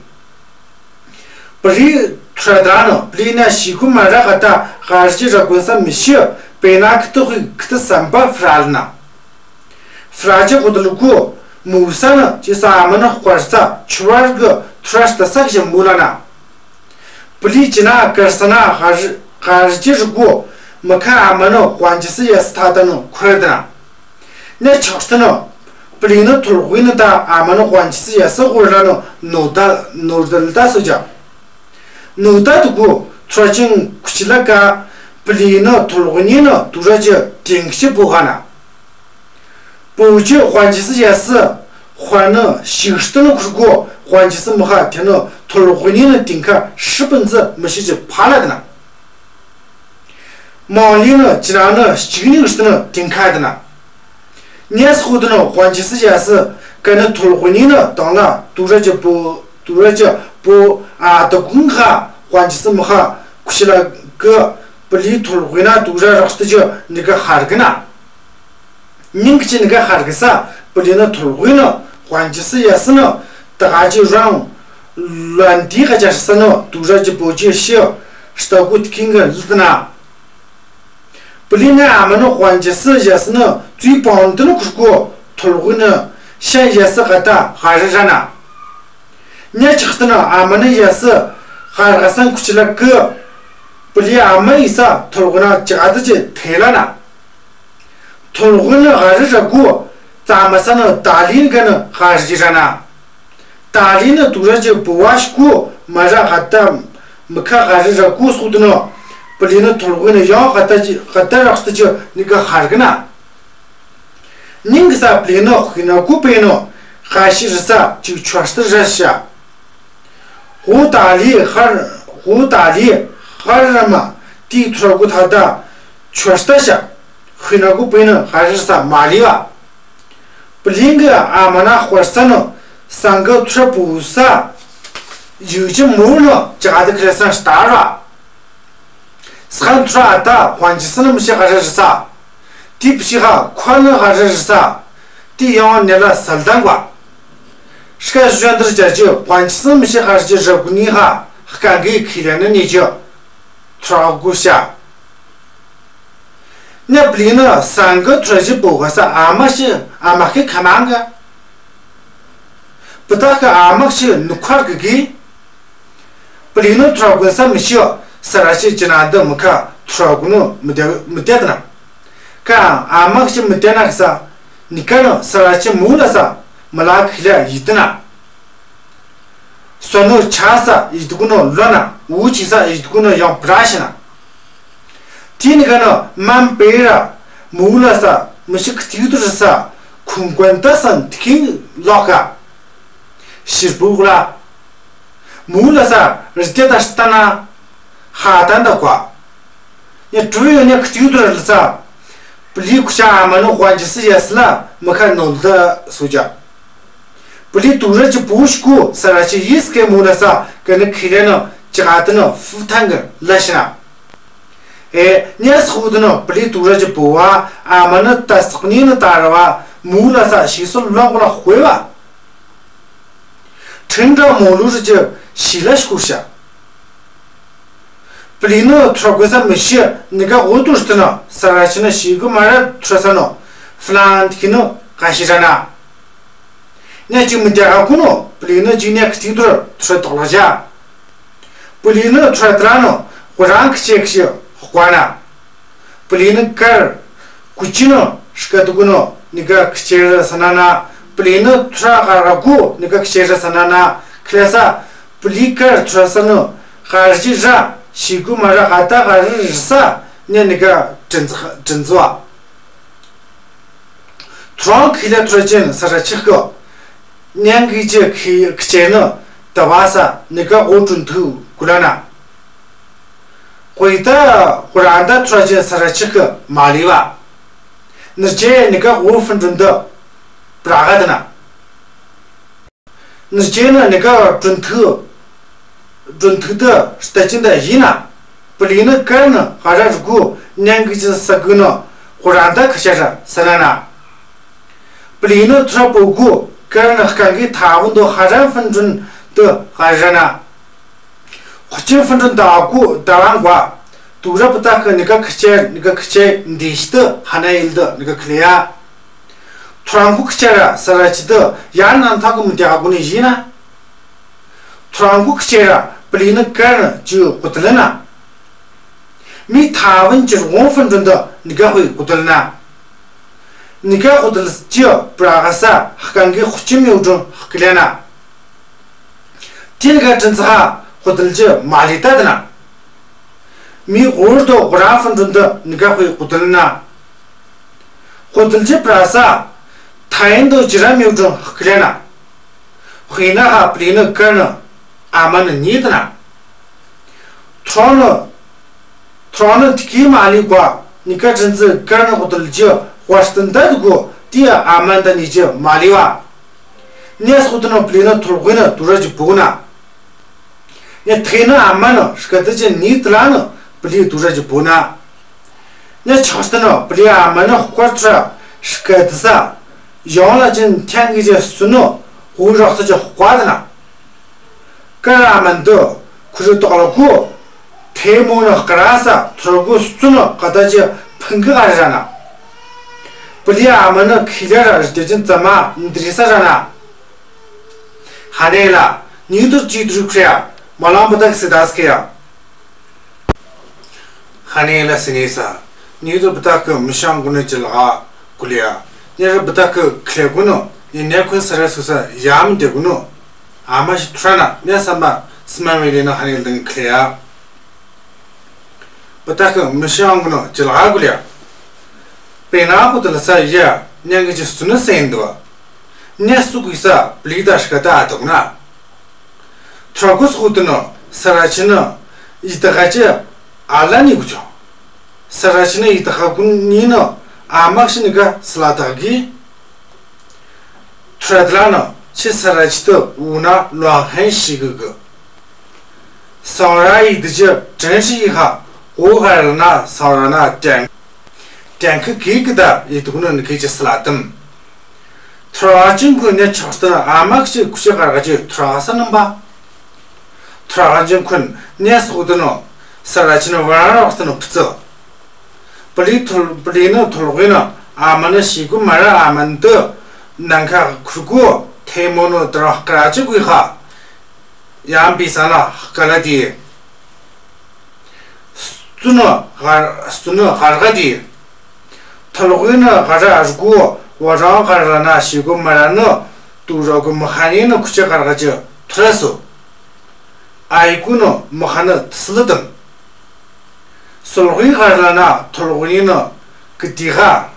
པི་ལི་ཐུར་ད་ནི་པི་ལི་ན་ཤི་གུ་མ་ར་ག་ད་ཧ་ཅི་ར་གུན་ས་མི་ཤི། པེ་ན་ཁི་ཏི་ཧུ་ཁི་ཏི་སམ་པ་ཧྥ་ར་ལ་ན། ཧྥ་ར་ཅི་ཧུ་ཏི་ལུ་གུ་མུ་ས་ནི་ཅི་ས་ཨ་མ་ནི་དཔར་ས་ཆུ་བར་གི་ཐུ་ར་ཤི་ཏི་ས་གི་མུ་ལ་ན། པི་ལི་ཅི་ན་ཀར་ས་ན་ཧ་རི་ཧ་རི་ཅི་རི་གུ་མི་ཁ་ཨ་མ་ནི་ཝན་ཅི་སི་ཡ་སི་ཐ་ད་ནི་ཁུར་ད་ན། ནི་ཆག་སྟི་ནི་པི་ལི་ནི་ཐུར་ཧུའི་ནི་ད་ཨ་མ་ནི་ཝན་ཅི་སི་ཡ་སི་ཧུར་ལ་ནི་ནོ་ད་ནོར་ད་ལི་ད་སུ་ཇ། ནུ་ད་དུ་གུ་ཚོ་ཅིང་ཁུ་ཆི་ལ་ཀ་པི་ལི་ནི་ཐོལ་ཧུ་ཉི་ནི་དུ་ར་ཅི་ཏིང་ཤི་པོ་ཧ་ན། པོ་ཅི་ཧོན་ཅི་སི་ཡ་སི་ཧོན་ནི་ཤིག་སྟི་ནི་ཁུར་གུ་ཧོན་ཅི་སི་མི་ཧ་ཐེ་ནི་ཐོལ་ཧུ་ཉི་ནི་ཏིང་ཁ་ཧྲི་པིན་ཙི་མི་ཤི་ཅི་ཕ་ལ་དི་ན། མང་ལི་ནི་ཅི་ན་ནི་ཤིག་ཉིག་སྟི་ནི་ཏིང་ཁ་དི་ན། ཉེས་ཧུ་དི་ནི་ཧོན་ཅི་སི་ཡ་སི་ཀ་ནི་ཐོལ་ཧུ་ཉི་ནི་དང་ལ་དུ་ར་ཅི་པོ་དུ་ར་ཅི་པོ་ཨ་དི་གུང་ཧ་ཧོན་ཅི་སི་མི་ཧ་ཁུ་ཤི་ལ་ཀི་པི་ལི་ཐོལ་ཧུ་ན་དུ་ར་རག་སྟི་ཅི་ནི་ཀ་ཧར་གི་ན། ཉིང་ཁི་ཅི་ནི་ཀ་ཧར་གི་ས་པི་ལི་ནི་ཐོལ་ཧུ་ནི་ཧོན་ཅི་སི་ཡ་སི་ནི་ཏི་ཧ་ཅི་རང་ལོན་ཏི་ཧ་ཅ་སི་ནི་དུ་ར་ཅི་པོ་ཅི་ཤི་སྟ་གུ་ཏི་ཁིང་གི་ལི་ཏི་ན། པི་ལི་ནི་ཨ་མ་ནི་ཧོན་ཅི་སི་ཡ་སི་ནི་ཙུའི་པང་ཏི་ནི་ཁུར་གུ་ཐོལ་ཧུ་ནི་ཤན་ཡ་སི་ག་ད་ཧ་རི་ར་ན། ཉ་ཆག་ཏུ་ན་ཨ་མ་ནི་ཡ་སི་ཧར་ག་སང་ཁུ་ཆི་ལ་ཀི། པི་ལི་ཨ་མ་ཡི་ས་ཐོལ་གོ་ན་ཅག་ཏུ་ཅི་ཐེ་ལ་ན། ཐོལ་གོ་ནི་ཧ་རི་ར་གོ་ཙ་མ་ས་ནི་ཏཱ་ལི་ག་ནི་ཧ་རི་ར་ན། ཏཱ་ལི་ནི་དུ་ར་ཅི་བུ་བ་ཤི་གོ་མ་ར་ཧ་ཏ་མི་ཁ་ཧ་རི་ར་གོ་སོ་དུ་ནི། པི་ལི་ནི་ཐོལ་གོ་ནི་ཡང་ཧ་ཏ་ཅི་ཧ་ཏ་ར་ཤི་ཏུ་ཅི་ནི་ག་ཧ་རི་ག་ན། ཉིང་གི་ས་པི་ལི་ནི་ཧི་ན་གོ་པེ་ནི་ཧ་ཤི་རི་ས་ཅིག་ཆོ་ཤི་ཏུ་ར་ཤ། ཧོ་ཏཱ་ལི་ཧར་ཧོ་ཏཱ་ལི་ཧར་ར་མ་ཏི་ཐོར་གུ་ཐ་ད་ཆོ་ཤ་ཤ། ཧི་ན་གུ་པི་ནི་ཧ་རི་ས་མ་ལི་བ། པི་ལིང་གི་ཨ་མ་ན་ཧོར་ས་ནི་སང་གི་ཐུར་པུ་ས་ཡུ་ཅི་མུ་ནི་ཅག་ཏུ་ཁི་ལ་ས་ཤ་ཏ་ར། སང་ཐུར་ཨ་ད་ཧོན་ཅི་སི་ནི་མི་ཤི་ཧ་རི་ས། ཏི་པི་ཤི་ཧ་ཁོ་ནི་ཧ་རི་ས། ཏི་ཡང་ནི་ལ་སལ་དང་བ། སྐད་གཞན་དུ་བྱ་རྒྱུ་ཧོན་ཅི་སི་མི་ཤི་ཧ་རི་རི་གུ་ནི་ཧ་ཧ་ཀ་གི་ཁི་ལ་ནི་ནི་ཅི། ཐུར་གུ་ཤ། ནི་པི་ལི་ནི་སང་གི་ཐུར་ཅི་པོ་ག་ས་ཨ་མ་ཤི་ཨ་མ་ཁི་ཁ་མང་གི། པི་ཏག་གི་ཨ་མ་ཤི་ནུ་ཁར་གི་གི། པི་ལི་ནི་ཐུར་གུན་ས་མི་ཤི་ས་ར་ཤི་ཅི་ན་འདི་མི་ཁ་ཐུར་གུ་ནི་མི་དེ་མི་དེ་ན། ཀ་ཨ་མ་ཤི་མི་དེ་ན་ས་ནི་ཀ་ནི་ས་ར་ཤི་མུ་ལ་ས་མི་ལ་ཁི་ལ་ཡི་དེ་ན། སོ་ནོ་ཆ་ས་ཡི་དུ་ཀུ་ནོ་ལོ་ན་འུ་ཅི་ས་ཡི་དུ་ཀུ་ནོ་ཡང་བྲ་ཤི་ན། ཏི་ནི་ཀ་ནི་མམ་པེ་ར་མུ་ལ་ས་མི་ཤི་ཁི་ཏི་དུ་རི་ས་ཁུང་ཀོན་ཏ་སན་ཏི་ཁིང་ལོག་ག་ཤིར་པུག་ལ། མུ་ལ་ས་རི་ཏེ་ད་ཤི་ཏ་ན་ཧ་ཏན་ད་ཀ་ཡ་ཀྲུ་ཡོ་ནི་ཁི་ཏི་དུ་རི་ལ་ས། པི་ལི་ཁུ་ཤ་ཨ་མ་ནི་ཧོན་ཅི་སི་ཡ་སི་ལ་མི་ཁ་ནོལ་ད་སུ་ཇ། པི་ལི་དུ་ར་ཅི་པུ་ཤི་ཀུ་ས་ར་ཅི་ཡིས་ཀེ་མུ་ལ་ས་ཀ་ནི་ཁི་ལེ་ནི་ཅི་ག་ཏི་ནི་ཧྥུ་ཐང་གི་ལ་ཤི་ན། ཨེ་ཉེ་སི་ཧུ་དི་ནི་པི་ལི་དུ་ར་ཅི་པུ་བ་ཨ་མ་ནི་ཏ་སི་ཀ་ནི་ནི་ཏ་ར་བ་མུ་ལ་ས་ཤི་སུ་ལོང་གུ་ལ་ཧུ་བ། ཁྲིན་ཏྲ་མོ་ལུ་རི་ཅི་ཤི་ལ་ཤི་ཀུ་ཤ། པི་ལི་ནི་ཐུར་གུ་ས་མི་ཤི་ནི་ག་འོ་དུ་སྟི་ན་ས་ར་ཤི་ན་ཤི་གུ་མ་ར་ཐུར་ས་ནོ་ཧྥ་ལན་ཁི་ནོ་ག་ཤི་ར་ན། ཉ་ཅིག་མི་དེ་ག་ཀུ་ནོ་པི་ལི་ནི་ཅིག་ཉ་ཁི་ཏི་དུར་ཐུར་ཏོག་ལ་ཇ། པི་ལི་ནི་ཐུར་ཏ་ནོ་ཧུ་རང་ཁི་ཅེ་ཁི་ཤི་ཧུ་ཀ་ན། པི་ལི་ནི་ཀར་ཀུ་ཅི་ནོ་ཤི་ཀ་དུ་ཀུ་ནོ་ནི་ག་ཁི་ཅེ་ར་ས་ན་ན། པི་ལི་ནི་ཐུར་ག་ར་ཀུ་ནི་ག་ཁི་ཅེ་ར་ས་ན་ན། ཁི་ལ་ས་པི་ལི་ཀར་ཐུར་ས་ནོ་ཧ་རི་ཇི་ར་ཤི་གུ་མ་ར་ཧ་ཏ་ཧ་རི་རི་ས་ནི་ནི་ག་དྲིན་ཙ་དྲིན་ཙ་བ། ཐུར་ཁི་ལ་ཐུར་ཅན་ས་ར་ཆི་ཀོ་ཉང་གི་ཅི་ཁི་ཁི་ཅེ་ནོ་ད་བ་ས་ནི་ག་འོ་དྲུན་ཐུ་ཀུ་ལ་ན། ཧུའི་ཏ་ཧུ་ར་ཏ་ཐུར་ཅན་ས་ར་ཆི་ཀི་མ་ལི་བ། ནི་ཅེ་ནི་ག་འོ་ཧྥུན་དྲུན་དུ་པྲ་ག་དི་ན། ནི་ཅེ་ན་ནི་ག་དྲུན་ཐུ་དྲུན་ཐུ་དུ་སྟ་ཅིན་དུ་ཡིན་ན། པི་ལི་ནི་ཀར་ནི་ཧ་ར་རི་གུ་ནན་གི་ཅི་ས་གུ་ནི་ཧུ་ར་ཏ་ཁི་ཤ་ར་ས་ན་ན། པི་ལི་ནི་ཐུར་པོ་གུ་ཀར་ནི་ཧ་ཀ་གི་ཐ་བུན་དུ་ཧ་ར་ཧྥུན་དྲུན་དུ་ཧ་ར་ན། ཧུ་ཅི་ཧྥུན་དྲུན་དུ་ཨ་གུ་ད་ཝང་གུ་དུ་ར་པུ་ཏ་ཁི་ནི་ག་ཁི་ཅེ་ནི་ག་ཁི་ཅེ་འདི་ཤི་དུ་ཧ་ན་ཡིལ་དུ་ནི་ག་ཁི་ལེ་ཡ། ཐུར་གུ་ཁི་ཅེ་ར་ས་ར་ཅི་དུ་ཡ་ན་ཐ་གུ་མི་དེ་ཨ་གུ་ནི་ཡིན་ན། ཐུར་གུ་ཁི་ཅེ་ར་པི་ལི་ནི་ཀར་ནི་ཅི་གུ་དུ་ལེ་ན། མི་ཐ་ཝན་གྱི་རོང་ཧྥུན་དྲུན་དུ་ནི་ག་ཧུའི་གུ་དུ་ལེ་ན། ནི་ག་ཧུ་དུ་ལེ་ཅི་པྲ་ག་ས་ཧ་ཀ་གི་ཧུ་ཅི་མི་ཡུ་དྲུན་ཧ་ཀི་ལེ་ན། ཏི་ནི་ག་དྲིན་ཚ་ཧུ་དུ་ལེ་ཅི་མ་ལི་ཏ་དི་ན། མི་ཧུར་དུ་ཧུ་ར་ཧྥུན་དྲུན་དུ་ནི་ག་ཧུའི་གུ་དུ་ལེ་ན། ཧུ་དུ་ལེ་ཅི་པྲ་ས་ཐ་ཡན་དུ་ཅི་ར་མི་ཡུ་དྲུན་ཧ་ཀི་ལེ་ན། ཧུའི་ན་ཧ་པི་ལི་ནི་ཀར་ནི་ཨ་མ་ནི་ཉི་དི་ན། ཐོ་ནི། ཐོ་ནི་ཐི་ཀི་མ་ལི་གོ་ནི་ཀ་དྲིན་ཙི་ཀར་ནི་ཧུ་དུ་ལེ་ཅི་ཧོ་སྟན་ད་དུ་གོ་ཏི་ཨ་མ་ད་ནི་ཅི་མ་ལི་བ། ནེ་སུ་དུ་ནི་པི་ལི་ནི་ཐུར་གུ་ནི་དུ་ར་ཅི་བུ་ན། ནེ་ཐེ་ནི་ཨ་མ་ནི་སྐད་དི་ཅི་ནི་དི་ལ་ནི་པི་ལི་དུ་ར་ཅི་བུ་ན། ནེ་ཆག་སྟི་ནི་པི་ལི་ཨ་མ་ནི་ཧོ་ཀར་ཐུ་ར་སྐད་དི་ས་ཡོང་ལ་ཅི་ཐན་གི་ཅི་སུ་ནི་ཧུ་རོག་ཐུ་ཅི་ཧོ་ཀ་དི་ན། ཀ་ར་མན་དུ་ཁུ་རུ་ཏོག་ལ་ཀུ། ཐེ་མོ་ནི་ཀ་ར་ས་ཐོར་གུ་སུ་ནི་ཀ་ད་ཅི་ཕིང་གི་ཨ་ར་ན། པི་ལི་ཨ་མ་ནི་ཁི་ལ་ར་རི་ཏེ་ཅི་ཙ་མ་འདི་རི་ས་ར་ན། ཧ་ནེ་ལ་ ཉིད་དུ་ཅི་དྲུག་ཁྲེ་ཡ། མ་ལང་བུ་དག་སི་དཱ་སི་ཁེ་ཡ། ཧ་ནེ་ལ་སི་ནེ་ས། ཉིད་དུ་བུ་དག་གི་མི་ཤང་གུ་ནི་ཅི་ལ་གུ་ལི་ཡ། ཉེ་རུ་བུ་དག་གི་ཁེ་གུ་ནོ། ཉི་ནེ་ཁུན་ས་ར་སུ་ས་ཡམ་དེ་གུ་ནོ། ཨ་མ་ཞི་ཐུ་ར་ན་ཉ་ས་མ་སི་མ་མི་ལི་ན་ཧ་ནེ་ལ་དང་ཁེ་ཡ། བུ་དག་གི་མི་ཤང་གུ་ནོ་ཅི་ལ་གུ་ལི་ཡ། པེ་ན་གུ་དི་ལ་ས་ཡ་ཉ་གི་ཅི་སུ་ནི་སེན་དུ། ཉ་སུ་གུ་ས་པི་ལི་དཱ་ཤི་ཀ་ད་ཨ་དུ་ན། ཐུར་གུ་སུ་དུ་ནོ་ས་ར་ཆི་ནི་ཡི་ད་ག་ཅི་ཨ་ལ་ནི་གུ་ཆོ། ས་ར་ཆི་ནི་ཡི་ད་ག་གུ་ནི་ནོ་ཨ་མ་ཤི་ནི་ག་སི་ལ་དག་གི། ཐུར་དི་ལ་ནོ་ཆི་ས་ར་ཆི་དུ་འུ་ན་ལོ་ཧན་ཤི་གི་གི། སང་ར་ཡི་དི་ཅི་དྲན་ཤི་ཡི་ཧ་འོ་ག་ར་ན་སང་ར་ན་དྲན། དྲན་ཁི་གི་གི་ད་ཡི་དུ་ནོ་ནི་གི་ཅི་སི་ལ་དམ། ཐུར་ཨ་ཅིན་ཁུ་ནི་ཆག་སྟེ་ཨ་མ་ཁྱི་ཁུ་ཤ་གར་ག་ཅི་ཐུར་ཨ་ས་ནམ་པ། ཐུར་ཨ་ཅིན་ཁུ་ནི་སོག་ཏུ་ནོ་ས་ར་ཆི་ནི་བ་ར་རོག་ཏུ་ནོ་ཕི་ཙི། པི་ལི་ཐུར་པི་ལི་ནི་ཐུར་ལོག་ཡིན་ནོ་ཨ་མ་ནི་ཤི་གུ་མ་ར་ཨ་མ་ནི་དུ་ནང་ཁ་ཁུར་གུ་ཐེ་མོ་ནོ་དུ་ར་ཀ་ར་ཅི་གུ་ཧ། ཡང་པི་ས་ལ་ཀ་ལ་དི། སུ་ནི་གར་སུ་ནི་གར་ག་དི། ཐུར་ལོག་ཡིན་ནི་གར་ར་གུ་བ་རང་གར་ར་ན་ཤི་གུ་མ་ར་ནི་དུ་ར་གུ་མི་ཧ་ནི་ནི་ཁུ་ཅི་གར་ག་ཅི་ཐུར་སུ། ཨའི་གུ་ནི་མི་ཧ་ནི་སི་ལི་དམ། སུ་ལོག་ཡིན་གར་ལ་ན་ཐུར་ལོག་ཡིན་ནི་གི་དི་ཧ།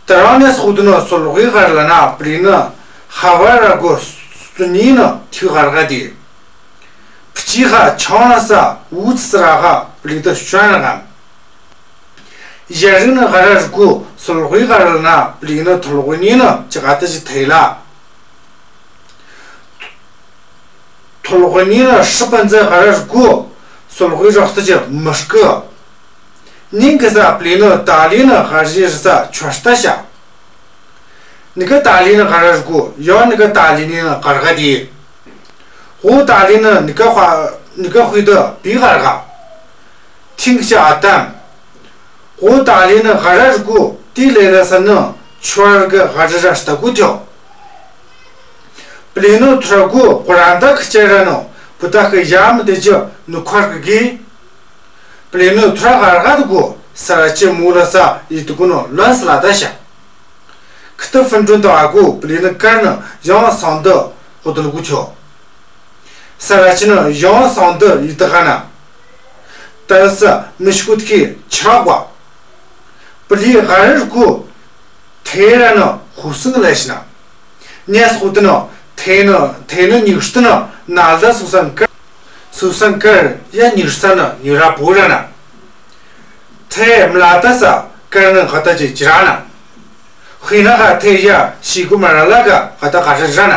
ད་རང་ནས་སོག་ཏུ་ནོ་སོ་ལོག་གི་གར་ལ་ན་པི་ལི་ནི་ཧ་བ་ར་གོ་སུ་ནི་ནི་ཐི་གར་ག་དི། ཕི་ཅི་ཧ་ཆང་ལ་ས་འུ་ཙི་ར་ཧ་པི་ལི་དུ་ཤོན་ར་གམ། ཡ་རི་ནི་ཧ་ར་རི་གུ་སོ་ལོག་གི་གར་ལ་ན་པི་ལི་ནི་ཐོ་ལོག་ནི་ནི་ཅི་ག་ཏི་ཅི་ཐེ་ལ། ཐོ་ལོག་ནི་ནི་ཧྲི་པན་ཛི་ཧ་ར་རི་གུ་སོ་ལོག་གི་རོག་ཏི་ཅི་མི་སྐུ། ནིང་གི་ས་པི་ལི་ནི་ཏཱ་ལི་ནི་ཧ་རི་རི་ས་ཆོ་ལྟ་ཤ། ནི་ག་ཏཱ་ལི་ནི་ཧ་ར་རི་གུ་ཡོ་ནི་ག་ཏཱ་ལི་ནི་ནི་ཧ་ར་ག་དི། ཧོ་ཏཱ་ལི་ནི་ནི་ག་ཧ་ནི་ག་ཧུའི་དི་པི་ཧ་ར་ག། ཐིང་ཤ་ཨ་དམ། ཧོ་ཏཱ་ལི་ནི་ཧ་ར་རི་གུ་ཏི་ལེ་ལ་ས་ནི་ཆོ་ར་གི་ཧ་རི་ར་ཤ་ཏ་གུ་ཐོ། པི་ལི་ནི་ཐུར་གུ་ཧོ་ར་འདི་ཁི་ཅེ་ར་ནོ་བུ་ཏ་ཁི་ཡ་མི་དེ་ཅི་ནུ་ཁར་གི་གི། པི་ལི་ནི་ཐུར་ཧ་ར་ག་དི་གུ་ས་ར་ཅི་མུ་ལ་ས་ཡི་དུ་གུ་ནོ་ལོན་སི་ལ་ད་ཤ། ཁི་ཏི་ཧྥིན་ཀྲུན་དང་ཨ་གུ་པི་ལི་ནི་ཀར་ནི་ཡང་སང་དི་ཧོ་དི་ལ་གུ་ཆོ། ས་ར་ཅི་ནི་ཡང་སང་དི་ཡི་དི་ཧ་ན། ད་ས་མི་ཤི་གུ་ཐི་ཁི་ཆ་ག་བ། པི་ལི་ཧ་ར་རི་གུ་ཐེ་ར་ནི་ཧུ་སིང་ལ་ཤི་ན། ཉེ་སོག་ཏུ་ནི་ཐེ་ནི་ཐེ་ནི་ཉིག་སྟུ་ནི་ན་ལ་སུ་སན་ཀར། སུ་སན་ཀར་ཡ་ཉིག་ས་ནི་ཉི་ར་པུ་ར་ན། ཐེ་མ་ལ་ད་ས་ཀར་ནི་ག་ད་ཅི་ཅི་ར་ན། ཧི་ན་ག་ཐེ་ཡ་ཤི་གུ་མ་ར་ལ་ག་ག་ད་ག་ར་ར་ན།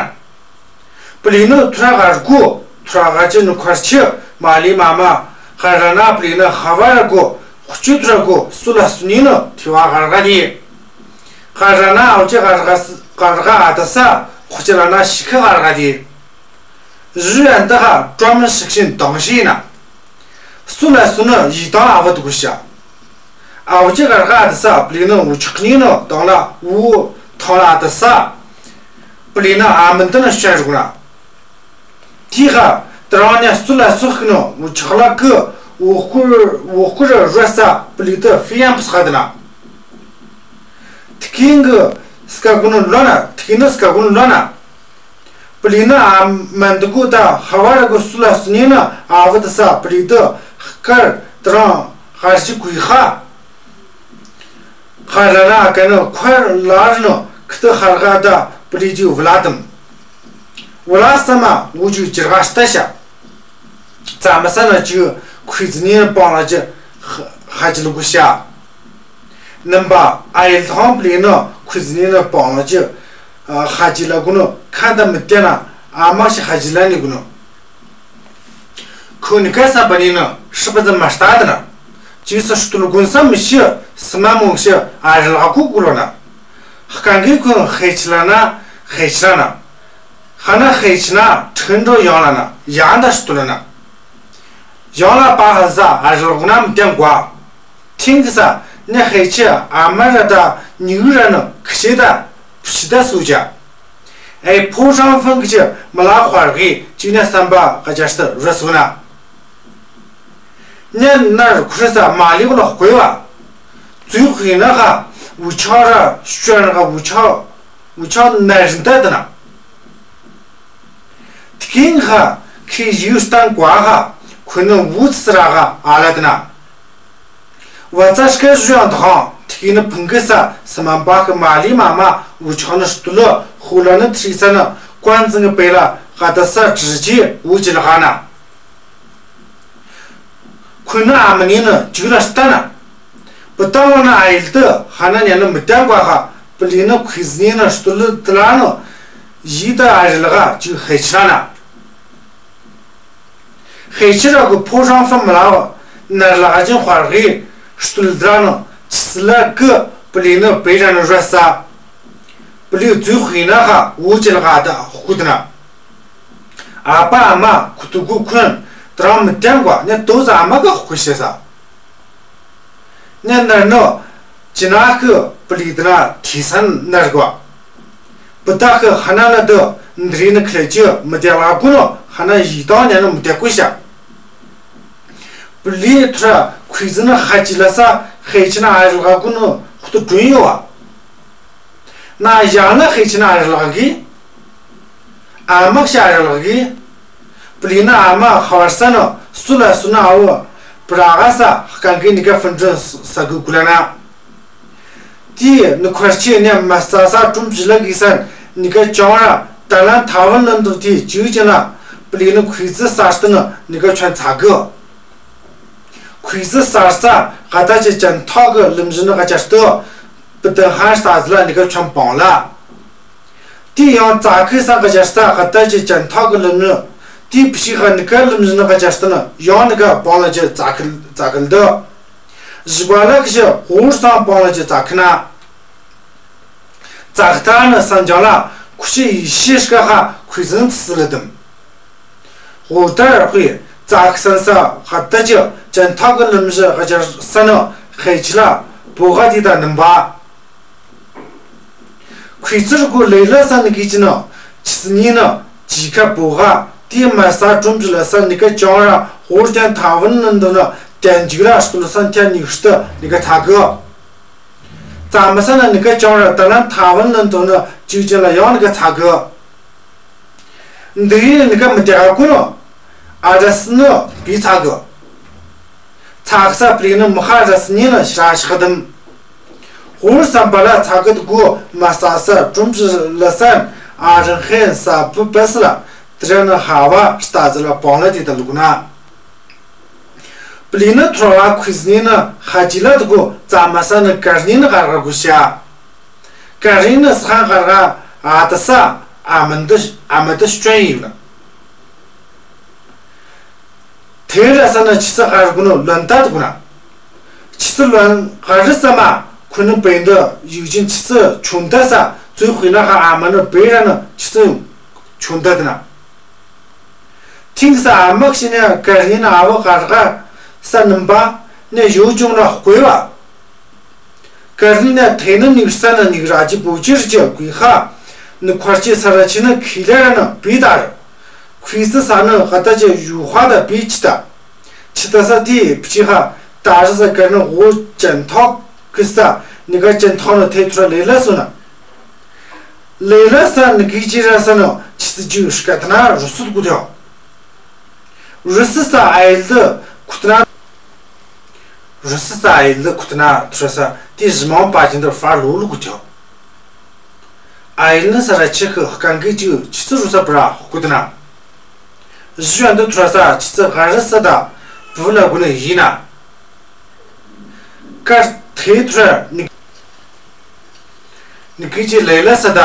པི་ལི་ནི་ཐུ་ར་ག་ར་གུ་ཐུ་ར་ག་ཅི་ནི་ཁར་ཆི་མ་ལི་མ་མ་ག་ར་ན་པི་ལི་ནི་ཧ་བ་ར་གུ་ཁུ་ཆུ་ཐུ་ར་གུ་སུ་ལ་སུ་ནི་ནི་ཐི་བ་ག་ར་ག་དི། ག་ར་ན་ཨའུ་ཅི་ག་ར་ག་ག་ར་ག་ཨ་ད་ས་ཁུ་ཆི་ལ་ན་ཤི་ཁ་ག་ར་ག་དི། རི་ཨན་ད་ཧ་ཀྲོ་མི་ཤིག་ཤིན་དང་ཤི་ན། སུ་ལ་སུ་ནི་ཡི་དང་ཨ་བ་དུ་གུ་ཤ། ཨའུ་ཅི་ག་ར་ག་ཨ་ད་ས་པི་ལི་ནི་འུ་ཆག་ནི་ནི་དང་ལ་འུ་ཐང་ལ་ཨ་ད་ས། པི་ལི་ནི་ཨ་མིན་ད་ནི་ཤ་རུ་ན། ཏི་ཧ། ཏི་རང་ཉ་སུ་ལ་སུ་ཁི་ནོ་མུ་ཆག་ལ་ཀི་འོ་ཀུ་འོ་ཀུ་ར་ར་ས་པི་ལི་ཏི་ཧྥི་ཡང་པི་སི་ཁ་ཏི་ན། ཏི་ཀིང་གི་སྐ་གུ་ནི་ལོ་ན་ཏི་ཀིང་ནི་སྐ་གུ་ནི་ལོ་ན། པི་ལི་ནི་ཨ་མན་ཏི་གུ་ད་ཧ་བ་ར་གུ་སུ་ལ་སུ་ནི་ནི་ཨ་བ་ཏི་ས་པི་ལི་ཏི་ཧ་ཀར་ཏི་རང་ཧ་ཤི་གུ་ཧ། ཧ་ར་ན་ཨ་ཀ་ནི་ཁོ་ལ་ར་ནི་ཁི་ཏི་ཧ་ར་ག་ད་པི་ལི་ཅི་ཝི་ལ་དམ། ཝི་ལ་ས་མ་འུ་ཅུ་ཅི་ར་ག་ཤ་ཏ་ཤ། ཙ་མ་ས་ན་ཅི་ཁུ་ཙི་ནི་པང་ལ་ཅི་ཧ་ཅི་ལ་གུ་ཤ། ནམ་པ་ཨ་ཡེ་ལྷང་པི་ལི་ནི་ཁུ་ཙི་ནི་ནི་པང་ལ་ཅི་ཧ་ཅི་ལ་གུ་ནི་ཁ་ད་མི་ཏེ་ན་ཨ་མ་ཤི་ཧ་ཅི་ལ་ནི་གུ་ནི། ཁོ་ནི་ཀ་ས་པ་ནི་ནི་ཧྲི་པ་ཙམ་མ་ལྟ་དི་ན། ཅི་ས་ཧྲི་ཏུ་ལ་གུན་ས་མི་ཤི་སི་མ་མོང་ཤི་ཨ་རི་ལ་གུ་གུ་ལོ་ན། ཧ་གང་གི་ཁོ་ཧེ་ཆི་ལ་ན་ཧེ་ཆི་ལ་ན། ཧ་ན་ཧེ་ཆི་ན་ཁྲིན་འགྲོ་ཡང་ལ་ན་ཡང་ད་ཧྲི་ཏུ་ལ་ན། ཡང་ལ་པ་ཧ་ས་ཨ་རི་ལ་གུ་ན་མི་ཏན་གོ། ཐིང་གི་ས་ནི་ཧེ་ཆི་ཨ་མ་ར་ད་ཉི་གུ་ར་ནི་ཁི་ཤེ་ད་ཕི་ཤི་ད་སུ་ཅ། ཨེ་ཕོ་ཧྲང་ཧྥང་གི་ཅི་མ་ལ་ཧོར་གི་ཅིག་ནས་བསམ་པ་ག་ཅར་སྟེ་རུ་སོང་ན། ཉན་ནར་ཁུར་ས་མ་ལི་གོ་ལ་ཧོ་གོ་བ། ཙུའུ་ཧུའེ་ན་ཧ་ཝུ་ཆའོ་ར་ཤོན་ཧ་ཝུ་ཆའོ་ཝུ་ཆའོ་ནར་རིན་ཏ་དེ་ན། དེ་གིན་ཧ་ཁི་ཡིའུ་སྟན་གོ་ཧ་ཁུ་ནི་ཝུ་ཙི་ར་ཧ་ཨ་ལ་དེ་ན། བ་ཙ་སྐད་ཞུ་ཡང་དང་དེ་གིན་ཕུང་གི་ས་སི་མ་པ་ཁི་མ་ལི་མ་མ་ཝུ་ཆའོ་ནི་སྟུ་ལ་ཧུ་ལ་ནི་ཐི་ས་ནི་ཀོན་ཙིང་གི་པེ་ལ་ཧ་ད་ས་ཀྲི་ཅི་ཝུ་ཅི་ལ་ཧ་ན། ཁོས་ནི་ཨ་མ་ནི་ནི་ཅིག་ལ་ལྟ་ན། བུ་ཏང་བ་ན་ཨ་ཡིལ་དུ་ཧ་ན་ཉན་ནི་མི་ཏན་གོ་ཧ་པི་ལི་ནི་ཁོས་ནི་ནི་སྟུ་ལི་ཏི་ལ་ནི་ཡིད་དུ་ཨ་རི་ལ་ཧ་ཅིག་ཧེ་ཆི་ན་ན། ཧེ་ཆི་ར་གི་ཕོ་ཧྲང་ཧྥང་མ་ལ་ནར་ལ་ཧ་ཅིན་ཧོར་གི་སྟུ་ལི་ཏི་ལ་ནི་ཆི་སི་ལ་གི་པི་ལི་ནི་བེ་ར་ནི་ར་ས། པི་ལི་ཙུའུ་ཧུའེ་ན་ཧ་ཝུ་ཅི་ལ་ཧ་ད་ཧུ་ཏི་ན། ཨ་ཕ་ཨ་མ་ཁུ་ཏུ་གུ་ཁུན་དྲང་མི་ཏན་གོ་ནི་ཏོ་ཙ་ཨ་མ་ག་ཧུ་ཤེ་ས། ཉན་ནར་ནོ། ཅི་ན་ཁི་པི་ལི་དི་ན་ཐི་སན་ནར་གོ། པི་ཏ་ཁི་ཧ་ན་ན་དུ་འདི་རི་ནི་ཁི་ལེ་ཅི་མི་དེ་ལ་གུ་ནོ་ཧ་ན་ཡི་ཏང་ཉན་ནི་མི་དེ་གུ་ཤ། པི་ལི་ཐུ་ར་ཁུ་ཙི་ནི་ཧ་ཅི་ལ་ས་ཧེ་ཅི་ན་ཨ་རི་ལ་གུ་ནོ་ཧུ་ཏུ་དྲུན་ཡོ་བ། ན་ཡང་ན་ཧེ་ཅི་ན་ཨ་རི་ལ་གི། ཨ་མ་ཤ་ར་ལག་གི། པི་ལི་ན་ཨ་མ་ཧ་བར་ས་ནོ་སུ་ལ་སུ་ན་ཨ་བོ། པི་ར་ག་ས་ཧ་ག་གི་ནི་ག་ཧྥུན་ཀྲིན་ས་གུ་གུ་ལ་ན། ཏི་ནི་ཁར་ཆེ་ནི་མ་ས་ས་ཀྲུམ་ཅི་ལ་གི་ས་ནི་ག་ཅང་ར་ད་ལན་ཐ་ཝན་ལ་འདུག་ཏི་ཅིའུ་ཅི་ན་པི་ལི་ནི་ཁུ་ཙི་ས་སྟི་ནི་ནི་ག་ཆོན་ཚ་གི། ཁུ་ཙི་ས་ས་ག་ད་ཅི་ཅན་ཐོག་གི་ལིམ་ཟི་ནི་ག་ཅར་སྟི། པི་ཏི་ཧན་ས་ཟི་ལ་ནི་ག་ཆོན་པང་ལ། དེ་ཡང་རྩྭ་ཁུ་ས་ག་ཅར་རྩྭ་ཁ་ད་ཅི་ཅན་ཐག་གི་ལུམ་ནི། དེ་ཕྱི་ཁ་ནི་ཀ་ལུམ་ཟི་ནི་ག་ཅར་སྟི་ནི་ཡང་ནི་ཀ་བང་ལ་ཅི་རྩྭ་ཁུ་རྩྭ་ཁུ་འདི། བཞི་པ་ལ་ཁི་ཤི་ཧོར་སང་བང་ལ་ཅི་རྩྭ་ཁུ་ན། རྩྭ་ཁུ་ཐ་ནི་སང་ཅང་ལ་ཁུ་ཤི་ཡི་ཤི་ཤི་ཀ་ཧ་ཁུ་ཟིན་ཚི་སི་ལི་དུམ། ཧོར་ཏར་ཧུའི་རྩྭ་ཁུ་སན་ས་ཧ་ད་ཅི་ཅན་ཐག་གི་ལུམ་ཟི་ག་ཅར་ས་ནི་ཧེ་ཆི་ལ་བོ་ཧ་དི་ད་ནིམ་པ། ཁུ་ཙི་རུ་གུ་ལེ་ལ་ས་ནི་གི་ཅི་ནོ། ཆི་སི་ནི་ནོ། ཅི་ཁ་བོ་ཧ། དེ་མ་ས་ཀྲུམ་ཅི་ལ་ས་ནི་ཀ་ཅང་ར་ཧོར་ཅན་ཐ་ཝན་ནི་འདི་ནོ། ཏན་ཅིག་ར་སྟུ་ལ་ས་ཐ་ནི་ཤི་ཏ་ནི་ཀ་ཚ་གི། ཙ་མ་ས་ན་ནི་ཀ་ཅང་ར་ད་ལན་ཐ་ཝན་ནི་འདི་ནོ་ཅིག་ཅི་ལ་ཡང་ནི་ཀ་ཚ་གི། འདི་ཡི་ནི་ཀ་མི་ཏེ་ག་གུ་ནོ། ཨ་ར་སི་ནོ་བི་ཚ་གི། ཚག་ས་པི་ནི་མི་ཧ་ར་སི་ཉི་ན་ཤ་ཤ་དམ། ཧོར་སམ་པ་ལ་ཚ་གི་དུ་གོ་མ་ས་ས་ཀྲུམ་ཞི་ལ་སན་ཨ་རི་ཧན་ས་བུ་པ་སི་ལ་དི་ར་ནི་ཧ་བ་ལྟ་ཟི་ལ་པང་ལ་དེ་ད་ལུག་ན། པི་ལི་ནི་ཐོར་བ་ཁུ་སི་ནི་ནི་ཧ་ཅི་ལ་དུ་གོ་ཙ་མ་ས་ནི་ཀར་ནི་ནི་ཧ་ར་གུ་ཤ། ཀར་ནི་ནི་ས་ཧ་ར་ཨ་ཏི་ས་ཨ་མི་འདི་ཨ་མི་འདི་ཤ་ཡིན་ལ། དེ་ར་ས་ན་ཆི་ས་ཧ་ར་གུ་ནོ་ལོན་ཏ་དུ་གུ་ན། ཆི་ས་ལོན་ཧ་རི་ས་མ་ཁུ་ནི་པེ་འདི་ཡུག་ཅིན་ཆི་ས་ཆུན་ཏ་ས་ཙུ་ཧུ་ན་ཧ་ཨ་མ་ནི་པེ་ར་ནི་ཆི་ས་ཆུན་ཏ་དི་ན། ཐིང་ས་ཨ་མག་ཤི་ནི་ཀ་རི་ན་ཨ་བ་ཧ་ར་ཧ་ས་ནིམ་པ་ནི་ཡུག་ཅུང་ལ་ཧུ་བ། ཀ་རི་ན་ཐེ་ནི་ནིག་ས་ན་ནིག་ར་ཅི་བོ་ཅི་རི་ཅི་གུ་ཧ། ནི་ཁར་ཅི་ས་ར་ཅི་ན་ཁི་ལེ་ར་ན་བི་ད་ར། ཁུ་སི་ས་ན་ཧ་ད་ཅི་ཡུ་ཧ་ད་བི་ཅི་ད། ཅི་ད་ས་དི་བི་ཅི་ཧ། ད་ར་ས་ཀ་ན་ཧོ་ཅན་ཐོག་གི་ས་ནི་ཀ་ཅན་ཐོག་ན་ཐེ་ཐུ་ར་ལེ་ལ་སུ་ན། ལེ་ལ་ས་ནི་གི་ཅི་ར་ས་ན་ཅི་ས་ཅི་ཡུ་ཤི་ཀ་ད་ན་རུ་སུ་གུ་ཐོ། རུ་སི་ས་ཨའི་ལི་ཁུ་ཏི་ན། རུ་སི་ས་ཨའི་ལི་ཁུ་ཏི་ན་ཐུ་ར་ས་དེ་ཞི་མང་པ་ཅིན་དུ་ཧྥ་ལུ་ལུ་གུ་ཐོ། ཨའི་ལི་ནི་ས་ར་ཆི་ཁི་ཧ་ཀན་གི་ཅི་ཆི་ཚི་རུ་ས་པ་ར་ཧུ་ཀུ་ཏི་ན། ཞི་ཡོན་དུ་ཐུ་ར་ས་ཆི་ཚི་ཧ་རི་ས་ད་བུ་ལ་གུ་ནི་ཡིན་ན། ཀར་ཐེ་ཐུ་ར་ནི་ནི་གི་ཅི་ལེ་ལ་ས་ད་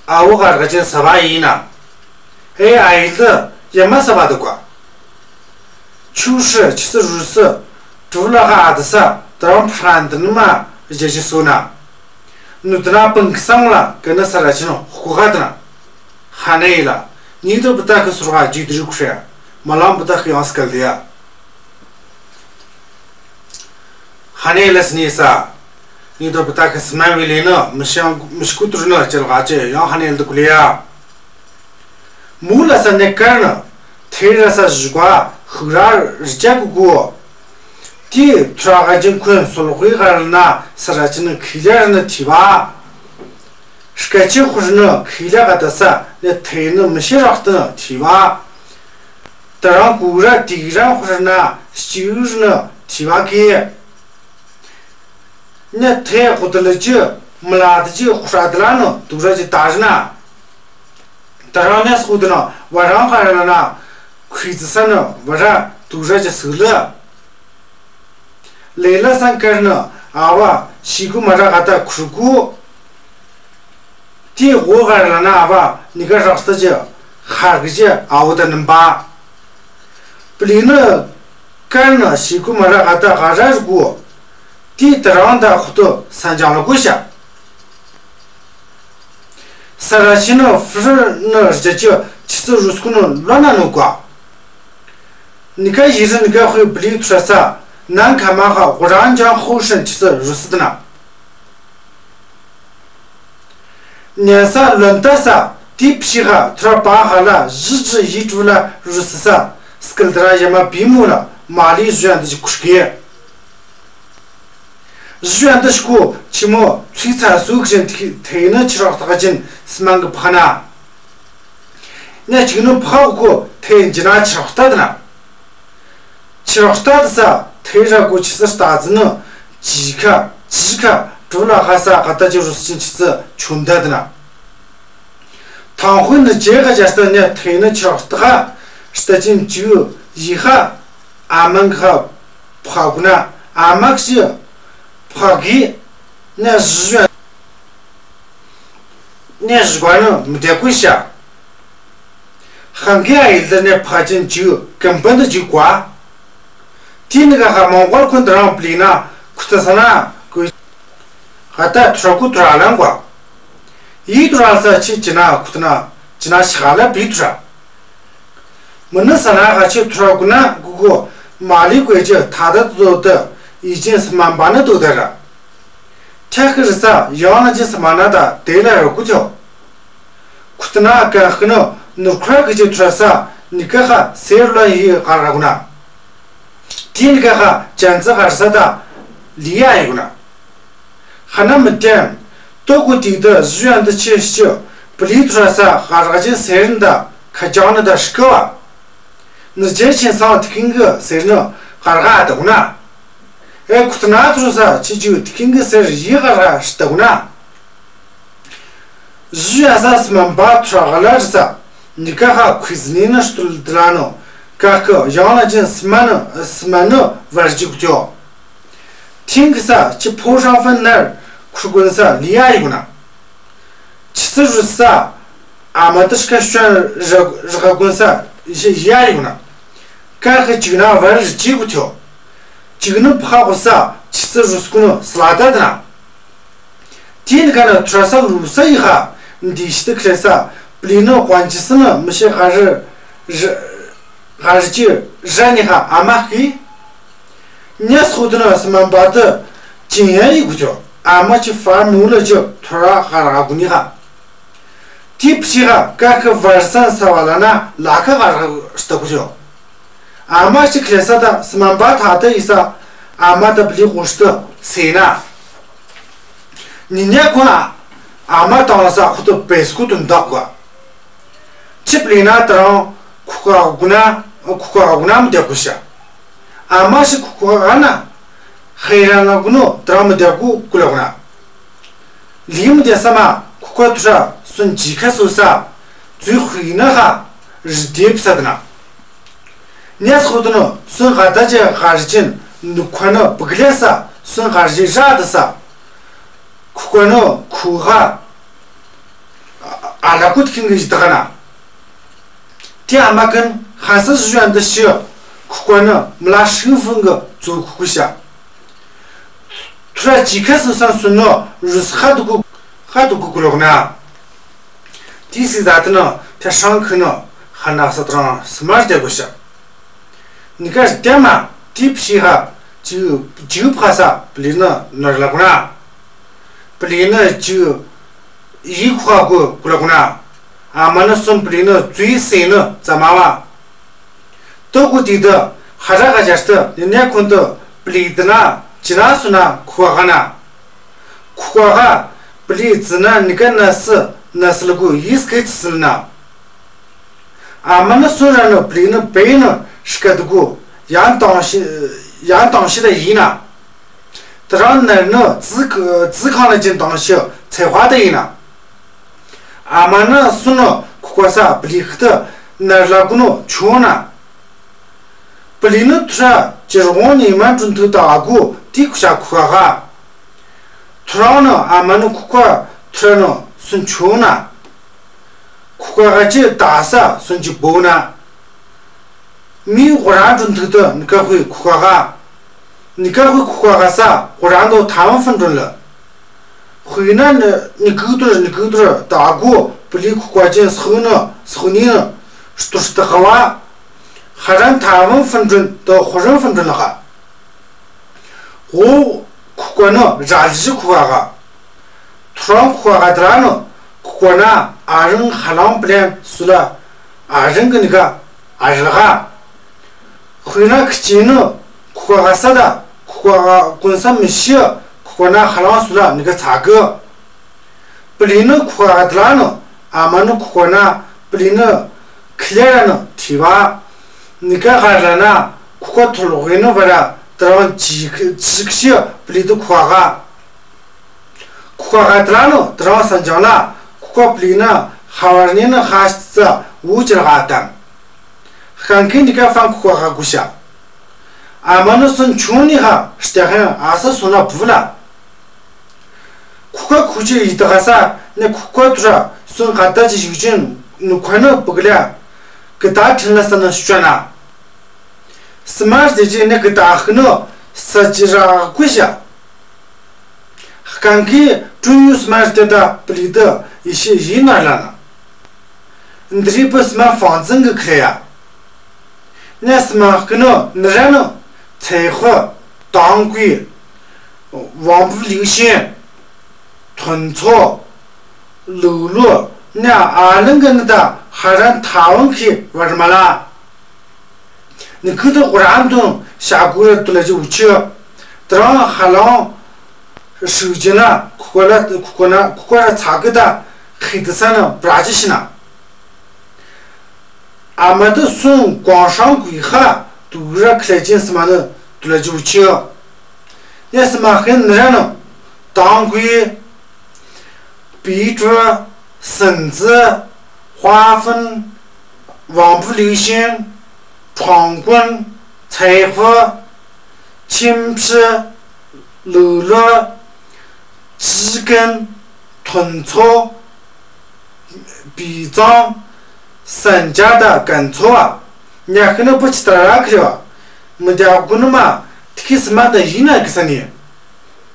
ཨ་བོ་ཧ་ར་ཅན་ས་བ་ཡིན་ན། ཨེ་ཨའི་ལི་ཡ་མ་ས་བ་དུ་ག་ཆུ་ཧྲི་ཆི་སི་རུ་སི་གྲུ་ལ་ཧ་ཨ་ཏི་ས་དར་བ་ཕྲན་དི་ནི་མ་རྒྱ་ཅི་སོ་ན། ནུ་དི་ན་པིང་གི་སང་ལ་ཀི་ནི་ས་ར་ཅི་ནོ་ཧུ་ཧ་དི་ན། ཧ་ནེ་ཡི་ལ་ཉིད་དུ་བུ་ཏ་ཁི་སུར་ཧ་ཇི་དི་རུ་ཁྲེ་མ་ལང་བུ་ཏ་ཁི་ཡང་སྐལ་དི་ཡ། ཧ་ནེ་ཡི་ལ་སི་ནི་ས། ཡིན་དུ་བུ་ད་གི་སི་མ་བི་ལི་ནི་མི་ཤང་མི་ཤི་ཀུ་ཏུར་ནི་ཅི་ལ་ག་ཅི་ཡང་ཧ་ནེ་ལ་དུ་གུ་ལི་ཡ། མུ་ལ་ས་ནེ་ཀར་ནི་ཐེ་ར་ས་ཞི་ག་ཧུ་ར་རི་ཅ་གུ་གུ། ཏི་ཐུ་ར་ག་ཅིན་ཁུན་སོལ་ཧུའི་ག་ར་ན་ས་ར་ཅི་ནི་ཁི་ལ་རི་ནི་ཐི་བ། སྐད་ཆི་ཧུ་རི་ནི་ཁི་ལ་ག་ད་ས་ནེ་ཐེ་ནི་མི་ཤི་རག་ཏི་ནི་ཐི་བ། ད་རང་གུ་ར་ཏི་ར་ཧུ་རི་ན་སྐྱི་རི་ནི་ཐི་བ་གི། ནས་ཐེ་ཁོ་ཏི་ལ་ཅི་མི་ལ་ཏི་ཅི་ཁོ་ར་ཏི་ལ་ནི་དུག་ར་ཅི་ད་རི་ན། ད་རང་ནས་ཁོ་ཏི་ན་བ་རང་ཁ་ར་ན་ཁུ་ཙི་ས་ནི་བ་ར་དུག་ར་ཅི་སུ་ལ། ལེ་ལ་སང་ཀར་ནི་ཨ་བ་ཤི་གུ་མ་ར་ག་ད་ཁུར་གུ། ཏི་ཧོ་ག་ར་ན་ཨ་བ་ནི་ག་རག་ས་ཅི་ཁར་གི་ཅི་ཨ་བོ་ད་ནི་བ། པི་ལི་ནི་ཀར་ནི་ཤི་གུ་མ་ར་ག་ད་ག་ར་རུ་གུ། ཏི་ད་རང་ད་ཁུ་ཏོ་ས་འཇང་ལ་གོ་ཤ། ས་ར་ཤི་ནི་ཧྥི་རི་ནི་རྒྱ་ཅི་ཆི་སི་རུ་སྐུ་ནི་ལོ་ན་ནོ་ག། ནི་ག་ཡི་རི་ནི་ག་ཧུའི་པི་ལི་ཐུ་ར་ས་ནང་ཁ་མ་ཧ་ཧུ་རང་ཅང་ཧུ་ཧྲན་ཆི་སི་རུ་སི་ཏི་ན། ཉན་ས་ལོན་ཏ་ས་ཏི་ཕྱི་ཧ་ཐུ་ར་པ་ཧ་ལ་ཞི་ཅི་ཡི་ཀྲུ་ལ་རུ་སི་ས་སྐལ་ཏ་ར་ཡ་མ་བི་མུ་ལ་མ་ལི་ཞུ་ཡན་ཏི་ཅི་ཁུ་གེ། ཞུ་ཡན་ཏི་ཤི་ཁུ་ཆི་མོ་ཚུའི་ཚ་སུ་ཁི་ཅན་ཐེ་ནི་ཆི་རག་ཏག་ཅན་སི་མང་གི་ཕ་ན། ནས་ཅིག་ནི་ཕ་ཁུ་ཐེ་ཇི་ན་ཆི་རག་ཏ་ཏི་ན། ཆི་རག་ཏ་ཏི་ས་ཐེ་ར་གུ་ཆི་སི་ལྟ་ཙི་ནི་ཅི་ཁ་ཅི་ཁ་གྲུ་ལ་ཧ་ས་ག་ཏ་ཅི་རུ་སི་ཅིན་ཆི་སི་ཆུན་ཏ་ཏི་ན། ཐང་ཧུན་ནི་ཇེ་ཁ་ཇ་སྟ་ནི་ཐེ་ནི་ཆི་རག་ཏ་ཧ་སྟ་ཅིན་ཅུ་ཡི་ཧ་ཨ་མང་ཁ་ཕ་གུ་ན་ཨ་མག་ཅི་ཕ་གི་ནས་ཞུ་ཡན། ནས་ཞུ་ག་ནི་མི་དེ་ཀུ་ཤ། ཧང་གི་ཨ་ཡི་ལི་ནས་ཕ་ཅན་ཅུ་ཀམ་པན་དུ་ཅུ་གོ། ཏི་ནི་ག་ཧ་མོང་གོལ་ཁུན་ཏི་རང་པི་ལི་ན་ཁུ་ཏི་ས་ན་ཀུ། ཧ་ད་ཐུ་ར་ཀུ་ཐུ་ར་ལང་གོ། ཡི་ཐུ་ར་ས་ཆི་ཅི་ན་ཁུ་ཏི་ན་ཅི་ན་ཤ་ལ་བི་ཐུ་ར། མི་ནི་ས་ན་ཧ་ཆི་ཐུ་ར་ཀུ་ན་ཀུ་ཀུ་མ་ལི་ཀུ་ཅི་ཐ་ད་དུ་དུ་ཡི་ཅིན་སི་མ་འབའ་ནི་དུ་ད་ར། ཁྲག་གི་རི་ས་ཡང་ན་ཅི་སི་མ་ན་ད་དེ་ལ་རུ་ཀུ་ཅོ། ཁུ་ཏི་ན་ཀ་ཁི་ནི་ནུར་ཁ་གི་ཅི་ཐུ་ར་ས་ནི་ཀ་ཧ་སེར་ལ་ཡི་ཧ་ར་ཀུ་ན། ཏི་ནི་ཀ་ཧ་ཅན་ཙི་ཧ་རི་ས་ད་ལི་ཡ་ཡི་ཀུ་ན། ཧ་ན་མི་ཏན། ཏོ་གུ་ཏིག་ཏུ་ཞུ་ཡན་ཏུ་ཆེ་ཤི་པི་ལི་ཐུ་ར་ས་ཧ་ར་ཅི་སེར་ནི་ད་ཁ་ཅང་ནི་ད་ཧྲི་ཀ་བ། ནི་ཅེ་ཆེན་སང་ཐི་ཁིང་གི་སེར་ནི་ཧ་ར་ཧ་ད་ཀུ་ན། ཨེ་ཁུ་ཏི་ན་ཐུ་རུ་ས་ཆི་ཅུ་ཐི་ཁིང་གི་སེར་ཡི་ཧ་ར་ཧྲི་ད་ཀུ་ན། ཞུ་ཡ་ས་སི་མ་འབའ་ཐུ་ར་ཧ་ལ་རི་ས་ནི་ཀ་ཧ་ཁུ་ཟི་ནི་ནི་ཧྲི་ཏུ་ལི་ཏི་ལ་ནོ་ཀ་ཁི་ཡང་ལ་ཅན་སི་མ་ནི་སི་མ་ནི་བར་ཅི་ཀུ་ཅོ། ཐིང་གི་ས་ཆི་ཕོ་ཧྲང་ཧྥན་ནར་ཁུར་གུན་ས་ལི་ཡ་ཡི་གུ་ན། ཆི་སི་རུ་ས་ཨ་མ་ཏི་ཤི་ཁ་ཤོན་རི་རི་ཁ་གུན་ས་ཡི་ཡ་ཡི་གུ་ན། ཀ་ཁི་ཅིག་ན་བར་རི་ཅི་གུ་ཐོ། ཅིག་ནི་ཕ་གུ་ས་ཆི་སི་རུ་སི་གུ་ནི་སི་ལ་ཏ་ཏི་ན། ཏི་ནི་ཀ་ན་ཐུ་ར་ས་རུ་ས་ཡི་ཧ་འདི་ཤི་ཏི་ཁ་ལེ་ས་པི་ལི་ནི་ཧོན་ཅི་སི་ནི་མི་ཤི་ཧ་རི་རི། ཧ་རི་ཅི་ར་ནི་ཧ་ཨ་མ་ཧི། ཉ་སོ་དི་ན་སི་མ་འབའ་ཏི་ཅིན་ཡ་ཡི་གུ་ཅོ་ཨ་མ་ཅི་ཧྥ་མུ་ལ་ཅི་ཐོ་ར་ཧ་ར་གུ་ནི་ཧ། ཏི་ཕྱི་ཧ་ཀ་ཁི་བར་སན་ས་བ་ལ་ན་ལ་ཁ་ཧ་ར་ཧ་སྟ་གུ་ཅོ། ཨ་མ་ཅི་ཁ་ལེ་ས་ད་སི་མ་འབའ་ཐ་ཏི་ཡི་ས་ཨ་མ་ད་བི་ལི་ཧུ་སྟི་སེ་ན། ཉི་ཉ་ཁོ་ཨ་མ་དང་ལ་ས་ཁུ་ཏོ་པེ་སི་ཁུ་ཏོ་འདག་གོ། ཆི་པི་ལི་ན་ད་རང་ཁུ་ཁ་གུ་ན་ཁུ་ཁ་གུ་ན་མི་དེ་གུ་ཤ། ཨ་མ་ཤི་ཁུ་ཁ་ག་ན་ཧེ་ར་ན་གུ་ནོ་ད་རང་མི་དེ་གུ་གུ་ལ་གུ་ན། ལི་མི་དེ་ས་མ་ཁུ་ཁ་ཐུ་ར་སུན་ཇི་ཁ་སུ་ས་ཙུ་ཧུ་ཡི་ན་ཧ་རི་དེབ་ས་དི་ན། ཉ་སོ་དི་ནོ་སུན་ཧ་ད་ཅེ་ཧ་རི་ཅན་ནུ་ཁ་ནོ་བུག་ལེ་ས་སུན་ཧ་རི་ར་དི་ས། ཁུ་ཁ་ནོ་ཁུ་ཧ། ཨ་ལ་ཀུ་ཏི་ཁིང་གི་ཡི་ད་ག་ན། ཏི་ཨ་མ་ཀན་ཧ་ས་ཞུ་ཡན་དི་ཤི། ཁུ་ཁ་ནོ་མི་ལ་ཤི་ཧྥུང་གི་ཙུ་ཁུ་ཁུ་ཤ། ཐུ་ར་ཅི་ཁ་སུ་སང་སུ་ནོ་རུ་སི་ཧ་དུ་གུ་ཧ་དུ་གུ་གུ་ལོག་ན། ཏི་སི་ད་ཏི་ནོ་ཏེ་ཧྲང་ཁུ་ནོ་ཧ་ན་ས་ཏྲང་སི་མར་ཏེ་གུ་ཤ། ནི་ཀ་ཏེ་མ་ཏི་ཕྱི་ཧ་ཅི་ཅི་ཕ་ས་པི་ལི་ནོ་ནོར་ལ་གུ་ན། པི་ལི་ནི་གཅིག་ཡིག་ཁ་གོ་གོ་ལ་གོ་ན། ཨ་མ་ནི་གསུམ། པི་ལི་ནི་ཙུའི་སེ་ནི་ཙ་མ་བ། ཏོ་གོ་དེ་དུ་ཧ་ར་ཧ་ཇ་སྟི་ནི་ནེ་ཁོན་དུ་པི་ལི་དི་ན་ཅི་ན་སུ་ན་ཁུ་ཁ་ན། ཁུ་ཁ་པི་ལི་ཙི་ན་ནི་ཀ་ན་སི་ན་སི་ལ་གོ་ཡིས་ཀེ་ཙི་སི་ལ་ན། ཨ་མ་ནི་སུ་ར་ནི་པི་ལི་ནི་པེ་ནི་ཧྲི་ཀ་དུ་གུ་ཡང་དང་ཤི་ཡང་དང་ཤི་ད་ཡིན་ན། དེ་རང་ནར་ནི་ཙི་ཙི་ཁང་ལ་ཅིན་དང་ཤི་ཚེ་དཔའ་ད་ཡིན་ན། ཨ་མ་ནི་སུ་ནི་ཁུ་ཁ་ས་པི་ལི་ཁི་ཏི་ནར་ལ་གུ་ནི་ཆུང་ན། པི་ལི་ནི་ཐུ་ར་ཅི་རོང་ནི་མ་ཀྲུན་ཐུ་ད་ཨ་གུ་ཏི་ཁུ་ཤ་ཁུ་ཁ་ཁ། ཐུ་རང་ནི་ཨ་མ་ནི་ཁུ་ཁ་ཐུ་ར་ནི་སུན་ཆུང་ན། ཁུ་ཁ་ཁ་ཅི་ད་ས་སུན་ཅི་བོ་ན། མི་ཧོ་རང་ཀྲུན་ཐུ་ཏི་ནི་ཀ་ཧུའི་ཁུ་ཁ་ཁ། ནི་ཀ་ཧུའི་ཁུ་ཁ་ཁ་ས་ཧོ་རང་དོ་ཐ་ཝན་ཧྥན་ཀྲུན་ལ། དཔེར་ན་ནི་ནི་གུ་ཏུར་ནི་གུ་ཏུར་ད་གོ་པི་ལི་ཁུ་ཁ་ཅན་སུ་ནི་སུ་ནི་ནི་སྟུ་སྟུ་ཁ་བ། ཧ་རན་ཐ་ཝན་ཧྥན་ཀྲུན་དུ་ཧོ་རན་ཧྥན་ཀྲུན་ལ་ཁ། ཧོ་ཁུ་ཁ་ནི་ར་ལི་ཁུ་ཁ་ཁ། ཐུ་རང་ཁུ་ཁ་ཁ་དེ་ར་ནི་ཁུ་ཁ་ན་ཨ་རང་ཧ་ལང་པི་ལན་སུ་ལ་ཨ་རང་གི་ནི་ག་ཨ་རི་ལ་ཁ། དཔེར་ན་ཁི་ཅི་ནི་ཁུ་ཁ་ཁ་ས་ད་ཁུ་ཁ་ཁ་ཀུན་ས་མི་ཤི་ཁུ་ཁ་ན་ཧ་ལང་སུ་ལ་ནི་ག་ཚ་གི། པི་ལི་ནི་ཁུ་ཁ་ཁ་དེ་ལ་ནི་ཨ་མ་ནི་ཁུ་ཁ་ན་པི་ལི་ནི་ཁི་ལེ་ར་ནི་ཐི་བ། ནི་ཀ་ཧ་ར་ན་ཁུ་ཁ་ཐུ་ལོ་ཧེ་ནི་བ་ར་དེ་རང་ཅི་ཅི་ཤི་པི་ལི་དུ་ཁུ་ཁ་ཁ། ཁུ་ཁ་ཁ་དེ་ལ་ནི་དེ་རང་སན་ཅང་ལ་ཁུ་ཁ་པི་ལི་ནི་ཧ་བར་ནི་ནི་ཧ་ཙ་འུ་ཅི་ར་ཧ་དམ། ཧན་ཁི་ནི་ཀ་ཧྥང་ཁུ་ཁ་ཁ་གུ་ཤ། ཨ་མ་ནི་སུན་ཆུང་ནི་ཧ་ཧྲི་ཏེ་ཧན་ཨ་ས་སུན་ལ་བུ་ལ། ཁུ་ཁ་ཁུ་ཅི་ཡི་ད་ཧ་ས་ནི་ཁུ་ཁ་ཐུ་ར་སུན་ཁ་ད་ཅི་ཞིག་ཅིན་ནུ་ཁ་ནི་བུ་ག་ལ་གི་ད་ཁྲིན་ལ་ས་ནི་ཤུ་ན། སི་མ་ཏེ་ཅི་ནི་གི་ད་ཧི་ནི་ས་ཅི་ར་གུ་ཤ། ཧན་ཁི་ཀྲུང་ཡུ་སི་མ་ཏེ་ད་པི་ལི་ད་ཡི་ཤི་ཡི་ན་ལ་ན། འདི་རི་པི་སི་མ་ཧྥང་ཙིང་གི་ཁ་ཡ། ནས་སི་མ་ཧི་ནི་ནི་ར་ནི་ཚེ་ཧི་དང་གུའི་ཝང་པུ་ལིའུ་ཤིན་ཐོན་ཚོ་ལུག་ལུ་ནས་ཨ་ལིང་གི་ནི་ད་ཧ་རན་ཐ་ཝང་གི་བར་མ་ལ། ནི་ཁུ་ཏུ་ཧོ་རང་དུང་ཤ་གུ་ར་ཏུ་ལ་ཅི་ཝུ་ཆི། དེ་རང་ཧ་ལང་ཧྲུ་ཅི་ན་ཁུ་ཁ་ལ་ཁུ་ཁ་ན་ཁུ་ཁ་ར་ཚ་གི་ད་ཁི་ཏི་ས་ན་བྲ་ཅི་ཤི་ན། ཨ་མ་དུ་སུང་གོང་ཧྲང་གུའི་ཧ་དུ་ར་ཁི་ལེ་ཅན་སི་མ་ནི་ཏུ་ལ་ཅི་ཝུ་ཆི། ཡ་སི་མ་ཧེན་ནི་ར་ནི་དང་གུའི། པི་ཀྲུ། སིན་ཙི། ཧྭ་ཧྥུན། ཝང་པུ་ལིའུ་ཤིན། ཁྲོང་ཀུན། ཚའེ་ཧྥུ། ཆིན་ཧྲི། ལུའུ་ལུ། ཅི་ཀན། ཐུན་ཚོ། པི་ཙང་། སན་ཅ་ད་ཀན་ཚོ་བ། ཉ་ཁི་ནི་པུ་ཆི་ཏ་ར་ཁི་རེ་བ། མི་དེ་ཀུ་ནི་མ་ཏི་ཁི་སི་མ་ད་ཡིན་ན་གི་ས་ནི།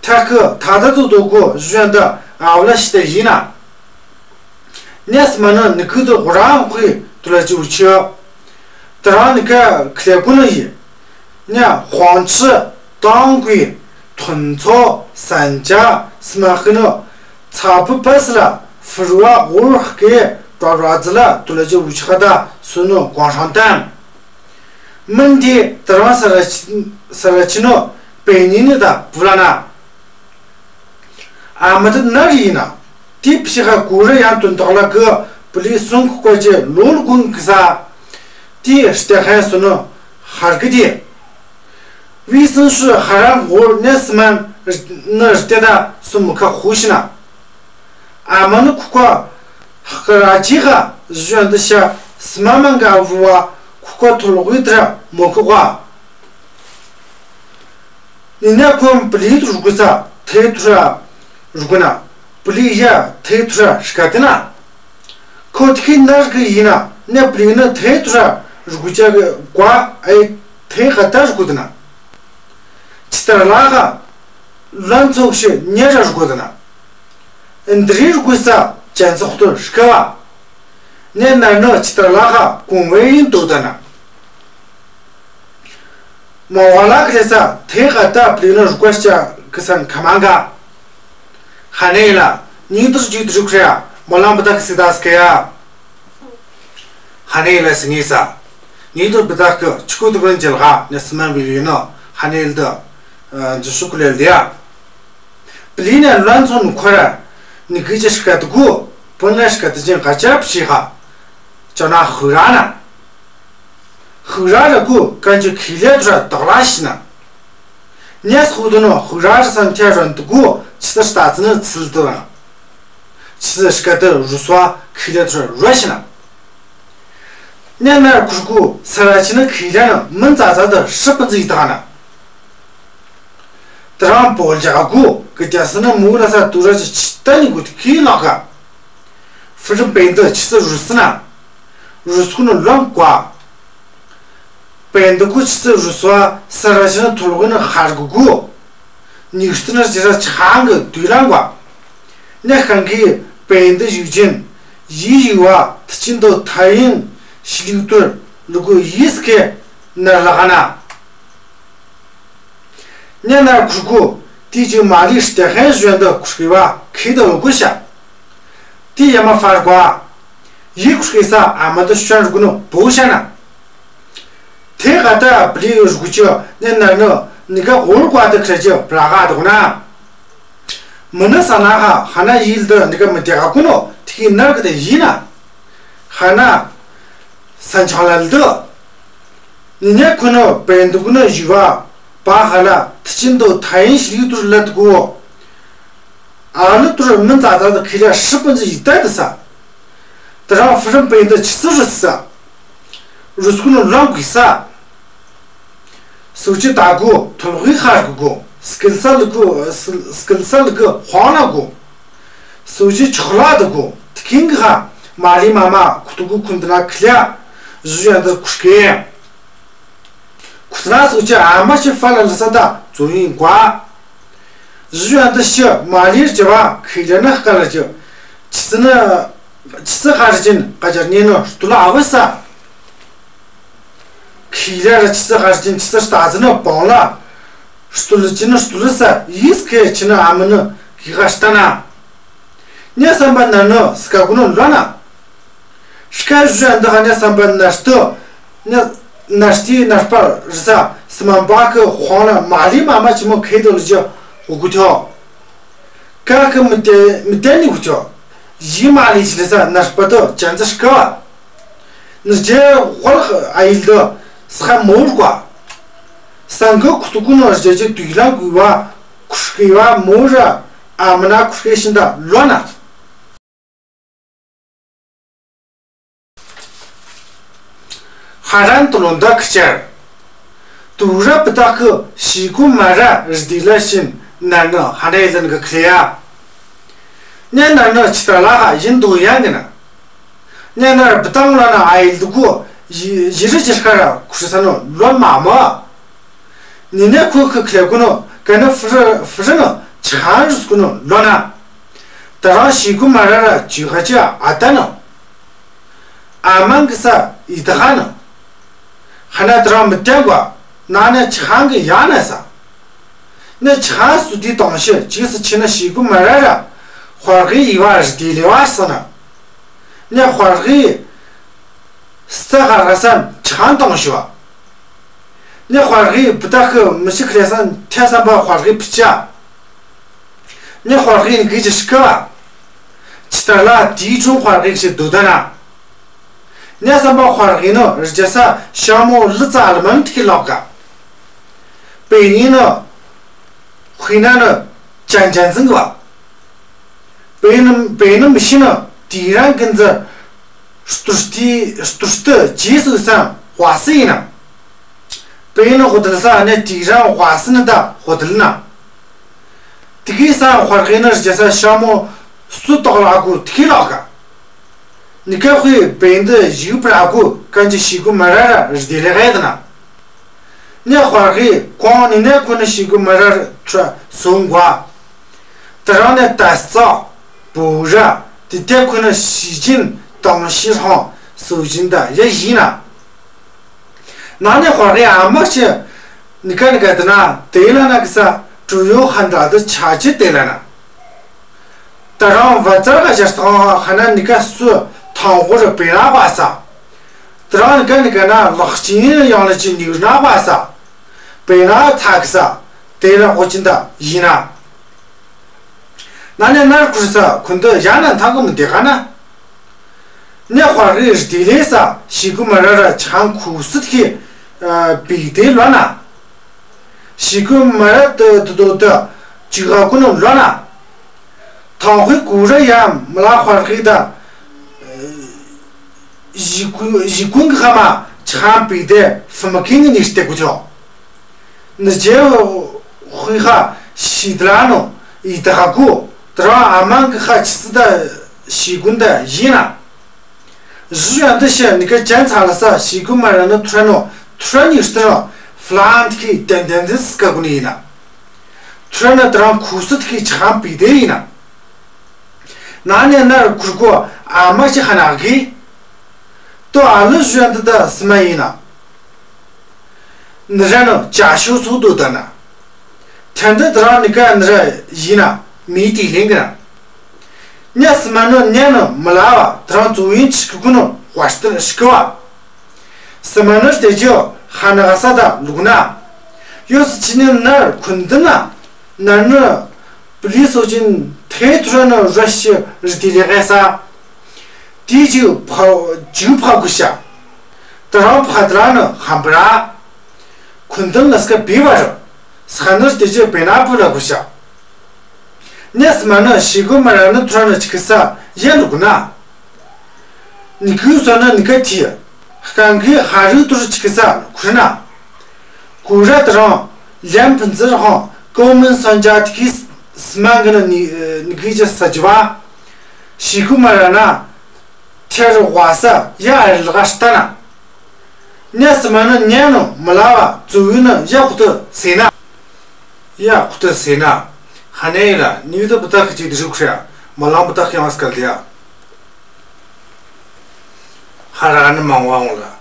ཐ་ཁི་ཐ་ད་དུ་དུ་གོ་ཞོན་ད་ཨ་བ་ལ་ཤི་ད་ཡིན་ན། ནས་མ་ནི་ནི་ཁུ་དུ་ཧོ་རང་ཁུའི་དུ་ལ་ཅི་ཝུ་ཆི། དེ་རང་ནི་ཀ་ཁི་ལེ་ཀུ་ནི་ཡི། ནས་ཧོང་ཆི་དང་གུའི་ཐུན་ཚོ་སན་ཅ་སི་མ་ཧི་ནི་ཚ་བུ་པ་སི་ལ་ཧྥུ་རུ་བ་ཧོར་ཧ་ཀེ་ཏྲ་ར་ཛི་ལ་དུ་ལ་ཅི་ཝུ་ཆི་ཧ་ད་སུ་ནི་གོང་ཧྲང་ཏན། མིན་དེ་དེ་རང་ས་ར་ཆི་ས་ར་ཆི་ནི་པེ་ནི་ནི་ད་བུ་ལ་ན། ཨ་མ་དུ་ན་རི་ཡིན་ན། དེ་ཕྱི་ཧ་གུ་རུ་ཡང་དོན་དག་ལ་གི་པུ་ལི་སུང་ཁུ་ཀོ་ཅེ་ལོ་ལ་གུང་གི་ས། དེ་ཧྲི་ཏེ་ཧན་སུ་ནི་ཧར་གི་དེ། བི་སུན་ཧྲི་ཧ་རང་ཧོར་ནས་སི་མན་ནི་ཧྲི་ཏེ་ད་སུ་མུ་ཁ་ཧུ་ཤི་ན། ཨ་མ་ནི་ཁུ་ཁ་ཧ་ར་ཅི་ཧ་ཞོན་དུ་ཤ་སི་མ་མན་ག་བུ་བ་ཁུ་ཁ་ཐུ་ལོག་གི་དེ་ར་མུ་ཁུ་ཧ། ནི་ན་ཁོང་པུ་ལི་དུ་རུ་གུ་ས་ཐེ་ཐུ་ར་རུ་གུ་ན་པུ་ལི་ཡ་ཐེ་ཐུ་ར་ཤི་ཀ་ཏི་ན། ཁོ་ཐི་ཁི་ན་རུ་གུ་ཡིན་ན་ནི་པུ་ལི་ནི་ཐེ་ཐུ་ར་རུ་གུ་ཅག་གི་ཀ་ཨེ་ཐེ་ཧ་ད་རུ་གུ་ཏི་ན། ཆི་ཏར་ལ་ཧ་ལན་ཚོགས་ཤི་ཉེ་ར་རུ་གུ་ཏི་ན། འདི་རི་རུ་གུ་ས་ཅན་ཚོགས་ཏུ་ཤི་ཀ་བ། ནི་ན་ནི་ཆི་ཏར་ལ་ཧ་གུང་བའི་ཡིན་དུ་ཏི་ན། མོ་བ་ལ་ཁ་ལེ་ས་ཐེ་ཧ་ད་པུ་ལི་ནི་རུ་ཀ་ཤ་གི་སན་ཁ་མ་ག་ཧ་ནེ་ལ་ཉིན་དུ་རྒྱུ་དུ་རུ་ཁྲ་མོ་ལམ་བུ་དག་སི་དཱ་སི་ཀ་ཡ། ཧ་ནེ་ལ་སི་ངེ་ས། ཉིན་དུ་བུ་དག་གི་ཆུ་ཀུ་དུ་ཀུན་ཅལ་ཧ་ནེ་སི་མན་བི་ལི་ནོ་ཧ་ནེ་ལ་དུ་ཇུ་ཤུ་ཀུ་ལེ་ལ་དི་ཡ། བི་ལི་ནེ་ལོན་ཚོ་ནུ་ཁོ་ར་ནི་གི་ཅི་ཤི་ཀ་དུ་གུ་པུན་ལ་ཤི་ཀ་དུ་ཅན་ག་ཅབ་ཤི་ཧ་ཅོ་ན་ཧུ་ར་ན། ཧུ་ར་ར་གུ་ཀན་ཅུ་ཁི་ལེ་དུ་ར་དག་ལ་ཤི་ན། ཉེས་ཧུ་དུ་ནོ་ཧུ་ར་རི་སན་ཁྱ་རོན་དུ་གུ་ཆི་སི་ལྟ་ཙི་ནི་ཚིལ་དུ་ར། ཆི་སི་ཤི་ཀ་དུ་རུ་སུ་བ་ཁི་ལེ་དུ་ར་རོ་ཤི་ན། ཉེ་ནར་ཁུར་གུ་ས་ར་ཆི་ནི་ཁི་ལེ་ནི་མིན་ཙ་ཙ་དུ་ཧྲི་པི་ཛི་ཡི་དག་ན། དུ་རང་པོ་ལ་གུ་གི་རྒྱ་སི་ནི་མུ་ར་ས་དུ་ར་ཅི་ཆི་ཏ་ནི་གུ་དུ་ཁི་ལག་ག། ཧྥི་རི་པེན་དུ་ཆི་སི་རུ་སི་ན། རུ་སུ་ནི་ལོན་ཀ། པེན་དུ་གུ་ཆི་སི་རུ་སུ་བ་ས་ར་ཆི་ནི་ཐོ་ལོ་གི་ནི་ཧར་གུ་གུ། ཉིག་སྟི་ནི་ཅི་ར་ཆང་གི་དུས་ལང་བ། ཉ་ཤང་གི་པེན་དུ་ཡུག་ཅན་ཡི་ཡུ་བ་ཐི་ཅིན་དུ་ཐ་ཡིན་ཤི་ལིག་ཏུར་ལུ་གུ་ཡིས་ཀེ་ནར་ལ་ག་ན། ཉ་ནར་ཁུར་གུ་ཏི་ཅི་མ་ལི་སྟེ་ཧན་ཞོན་དུ་ཁུར་གི་བ་ཁི་དུ་ལུ་གུ་ཤ། ཏི་ཡ་མ་ཧྥར་གོ་ཡི་ཁུར་གི་ས་ཨ་མ་དུ་ཤོན་རུ་གུ་ནུ་བུ་ཤ་ན། དེ་ག་ད་བི་ལི་ཡོ་རུ་གུ་ཅི་ཉ་ནར་ནུ་ནི་ག་འོར་གོ་དུ་ཁྲ་ཅི་བྲ་ག་དུ་ན། མི་ནི་ས་ན་ཧ་ཧ་ན་ཡིལ་དུ་ནི་ག་མི་དེ་ག་གུ་ནུ་ཐི་ནར་གི་དེ་ཡིན་ན། ཧ་ན། སན་ཆང་ལ་ལི་དུ། ནི་ནེ་ཁུ་ནུ་པེན་དུ་གུ་ནུ་ཡུ་བ་པ་ཧ་ལ་ཐི་ཅིན་དུ་ཐ་ཡིན་ཤི་ལི་ཏུར་ལ་དུ་གུ། ཨ་ལི་ཏུར་མིན་ཙ་ཙ་དུ་ཁི་ལ་ཧྲི་པི་ཛི་ཡི་ཏ་དུ་ས། དུ་རང་ཧྥི་རིམ་པེན་དུ་ཆི་སི་རུ་སི་ས། རུ་སུ་གུ་ནུ་ལོན་གུ་ས། སུ་ཅི་ད་གུ་ཐོལ་ཧི་ཧར་གུ་གུ་སྐིལ་ས་ལི་གུ་སྐིལ་ས་ལི་གུ་ཧོང་ལ་གུ། སུ་ཅི་ཆོག་ལ་དུ་གུ་ཐི་ཁིང་གི་ཧ་མ་ལི་མ་མ་ཁུ་ཏུ་གུ་ཁུན་དུ་ན་ཁི་ལ་ཡ་ཞུ་ཡ་འདི་ཁུ་སྐེ། ཁུ་ན་སུ་ཅི་ཨ་མ་ཅི་ཧྥ་ལ་ལི་ས་ད་ཙུ་ཡིན་གོ། ཞུ་ཡ་འདི་ཤི་མ་ལི་རི་ཅི་བ་ཁི་ལ་ན་ཧ་ལ་ཅི། ཆི་སི་ནི་ཆི་སི་ཧ་རི་ཅིན་ཀ་ཅར་ཉེ་ནོ་སྟུ་ལ་ཨ་བི་ས། ཁི་ལ་ར་ཆི་སི་ཧ་རི་ཅིན་ཆི་སི་ལྟ་ཟི་ནི་བོང་ལ། སྟུ་ལི་ཅི་ནི་སྟུ་ལི་ས་ཡིས་ཁེ་ཆི་ནི་ཨ་མི་ནི་གི་ཧ་ལྟ་ན། ཉེ་སམ་པ་ན་ནོ་སི་ཀ་གུ་ནོ་ལོ་ན། སི་ཀ་ཞུ་ཡ་འདི་ཧ་ཉེ་སམ་པ་ན་སྟུ། ཉེ་ན་སྟི་ན་སྤར་རི་ས་སི་མ་འབའ་ཁི་ཧོང་ལ་མ་ལི་མ་མ་ཆི་མོ་ཁེ་དོ་ལི་ཅི་ཧོ་གུ་ཐོ། ཀ་ཁི་མི་ཏེ་མི་ཏེ་ནི་གུ་ཐོ། ཡི་མ་ལི་ཅི་ལི་ས་ན་སྤར་དོ་ཅན་ཙི་སི་ཀ་བ། ནི་ཅེ་ཧོལ་ཨ་ཡིལ་དོ་སི་ཧ་མོ་རུ་ཀ། སང་གི་ཁུ་ཏུ་གུ་ནོ་རི་ཅེ་ཅི་དུ་ཡི་ལ་གུ་བ་ཁུ་སི་ཀི་བ་མོ་ར་ཨ་མ་ན་ཁུ་སི་ཀི་ཤིན་ད་ལོ་ན། ཧ་རན་ཏུ་ལོ་འདི་ཁི་ཅར། དུ་ར་བི་དག་གི་ཤི་གུ་མ་ར་རི་དི་ལ་ཤིན་ན་ནི་ཧ་རེ་ལན་གི་ཁི་ལེ་ཡ། ཉན་ན་ནི་ཆི་ད་ལ་ཧ་ཡིན་དུ་ཡང་གི་ན། ཉན་ན་བི་དང་ལ་ན་ཨ་ཡིལ་དུ་གུ་ཡི་ཡི་རི་ཇི་ཤ་ར་ཁུ་ས་ནོ་ལོ་མ་མོ། ནི་ནེ་ཁུ་ཁི་ཁི་ལེ་གུ་ནོ་ག་ནི་ཧྥི་རི་ཧྥི་རི་ནོ་ཆི་ཧང་རུ་སུ་གུ་ནོ་ལོ་ན། ད་རང་ཤི་གུ་མ་ར་ར་ཅི་ཧ་ཅི་ཨ་ད་ནོ། ཨ་མང་གི་ས་ཡི་ད་ཧ་ནོ། ཧ་ན་ད་རང་མི་ཏན་གོ་ན་ནི་ཆི་ཧང་གི་ཡ་ན་ས། ནི་ཆི་ཧང་སུ་དི་དང་ཤི་ཅི་སི་ཆི་ན་ཤི་གུ་མ་ར་ར་ཧོར་གི་ཡི་བ་རི་དི་ལེ་བ་ས་ན། ནི་ཧོར་གི་ས་ཧ་ར་ས་ཆི་ཧང་དང་ཤི་བ། ནི་ཧོར་གི་བི་ད་ཁི་མི་ཤི་ཁི་ལེ་ས་ཐེ་ས་བ་ཧོར་གི་བི་ཅ། ནི་ཧོར་གི་གི་ཅི་ཤི་ཀ་བ། ཆི་ད་ལ་དི་ཆུང་ཧོར་གི་ཤི་དུ་ད་ན། ཉ་སམ་པ་ཧོར་གི་ནི་རི་ཇ་ས་ཤ་མོ་ལི་ཙ་ལི་མན་ཐི་ལོག་ག། པེ་ཉི་ནི་ཧུའི་ན་ནི་ཅན་ཅན་ཟིང་གི་བ། པེ་ནི་པེ་ནི་མི་ཤི་ནི་དི་རང་གི་འཛི་སྟུར་ཏི་སྟུར་ཏི་ཇི་སུ་སམ་ཧ་སི་ཡིན་ན། པེ་ནི་ཧོ་དལ་ས་ནི་དི་རང་ཧ་སི་ནི་ད་ཧོ་དལ་ན། དེ་གའི་སང་ཧོར་གི་ནི་རི་ཇ་ས་ཤ་མོ་སུ་ཏོག་ལ་གུ་ཐི་ལོག་ག། ནི་ཀ་ཧུའི་བེན་དི་ཡུ་པྲ་གུ་ཀན་ཅི་ཤི་གུ་མ་ར་ར་རི་དི་ལེ་ག་ཡ་ད་ན། ནི་ཧོར་གི་གོང་ནི་ནེ་ཁུ་ནི་ཤི་གུ་མ་ར་ར་ཁྲ་སུང་གོ། ད་རང་ནི་ད་སྩོག་པུ་ར་དི་ཏེ་ཁུ་ནི་ཤི་ཅིན་དང་ཤི་ཧོང་སུ་ཅིན་ད་ཡ་ཡིན་ན། ན་ནི་ཧོར་གི་ཨ་མ་ཆེ་ནི་ཀ་ནི་ཀ་ད་ན་དེ་ལ་ན་གི་ས་གྲུ་ཡོ་ཧན་ད་དི་ཆ་ཅི་དེ་ལ་ན། ད་རང་བ་ཙར་ག་ཞར་ཐང་ཧ་ན་ནི་ཀ་སུ་ཐང་ཧོ་ར་པེ་ན་བ་ས། ད་རང་ནི་ཀ་ནི་ཀ་ན་ལག་ཅིན་ཡང་ལ་ཅི་ནི་ན་བ་ས། པེ་ན་ཚ་གི་ས། དེ་ར་ཧོ་ཅིན་ད་ཡིན་ན། ན་ནི་ནར་ཁུར་ས་ཁུན་ད་ཡ་ན་ཐང་གི་མི་དེ་ག་ན། ནི་ཧོར་གི་རི་དེ་ལས་ས་ཤི་གུ་མ་ར་ར་ཆང་ཁུ་སུད་ཁི་བིག་དེ་ལོ་ན། ཤི་གུ་མ་ར་དུ་དུ་དུ་དུ་ཅི་ག་གུ་ནུ་ལོ་ན། ཐང་ཧུའི་གུ་ར་ཡ་མ་ལ་ཧོར་གི་ད་ཞི་གུ་ཞི་གུན་གི་ཁ་མ་ཆང་བིག་དེ་ཧྥི་མ་ཁིན་གི་ནི་སྟེ་གུ་ཆོ། ནི་རྗེ་ཧུའི་ཧ་ཤི་དི་ལ་ནོ་ཡི་ད་ཧ་གུ་དི་རང་ཨ་མང་གི་ཧ་ཆི་སི་ད་ཤི་གུན་ད་ཡིན་ན། ཞུ་ཡང་འདི་ཤི་ནི་ཀ་ཅན་ཚ་ལ་ས་ཤི་གུ་མ་ར་ནི་ཐུ་ར་ནོ་ཐུ་ར་ནི་སྟི་ནོ་ཧྥ་ལན་ཁི་ཏན་ཏན་འདི་སི་ཀ་གུ་ནི་ཡིན་ན། ཐུ་ར་ནི་དི་རང་ཁུ་སི་ཐི་ཁི་ཆང་བིག་དེ་ཡིན་ན། ན་ནས་ནར་ཁུར་གོ་ཨ་མ་ཅི་ཧ་ན་གི། ཏོ་ཨ་ལུ་ཞུ་ཡང་འདི་ད་སི་མ་ཡིན་ན། ནི་ར་ནི་ཅ་ཤོ་སུ་དུ་ད་ན། ཐན་འདི་དི་རང་ནི་ཀ་ནི་ར་ཡིན་ན་མི་དེ་ལེན་གི་ན། ཉ་སི་མ་ནི་ཉ་ནི་མི་ལ་བ་དི་རང་ཙུ་ཡིན་ཆི་ཀི་གུ་ནི་ཧོ་སྟི་ཤི་ཀི་བ། སི་མ་ནི་སྟེ་ཅི་ཧ་ན་ག་ས་ད་ལུག་ན། ཡོ་སི་ཆི་ནི་ནར་ཁུན་འདི་ན། ནར་ནི་པི་ལི་སོ་ཅིན་ཐེ་ཐུ་ར་ནི་ར་ཤི་རི་དི་ལེ་གེ་ས། དེ་ཅིག་ཕ་ཅིག་ཕ་གུ་ཤ། ད་རང་ཕ་ད་ར་ནི་ཧམ་པ་ར། ཁུན་དང་ལ་སྐ་བི་བ་ར། ས་ནར་དེ་ཅིག་བེ་ན་བུ་ལ་གུ་ཤ། ནེ་སི་མ་ནི་ཤི་གུ་མ་ར་ནི་ཐུ་ར་ནི་ཅི་གི་ས་ཡན་རུ་གུ་ན། ནི་གུ་སོ་ནི་ནི་ཀ་ཐི། ཧཀང་གི་ཧ་རུ་ཐུ་རུ་ཅི་གི་ས་ཁུ་ན། གུ་ར་ད་རང་ལན་ཕན་ཙི་ར་ཧོང་ཀོ་མིན་སོན་ཅ་ཐི་གི་སི་མ་གི་ནི་ནི་གི་ཅི་ས་ཅི་བ། ཤི་གུ་མ་ར་ན། ཐེར་བ་ས་ཡ་ཨ་རི་ལ་ག་ཤི་ཏ་ན། ཉ་སི་མ་ནི་ཉན་ནོ་མི་ལ་བ་ཙུ་བུ་ནི་ཡ་ཁུ་ཏུ་སེ་ན། ཡ་ཁུ་ཏུ་སེ་ན། ཧ་ནེ་ཡི་ལ་ནིའུ་ཏུ་བུ་ཏ་ཁི་ཅི་དི་རུ་ཁྲི་ཡ་མ་ལང་བུ་ཏ་ཁི་ཡང་སྐལ་དི་ཡ། ཧ་ར་ནི་མང་བ་འོང་ལ།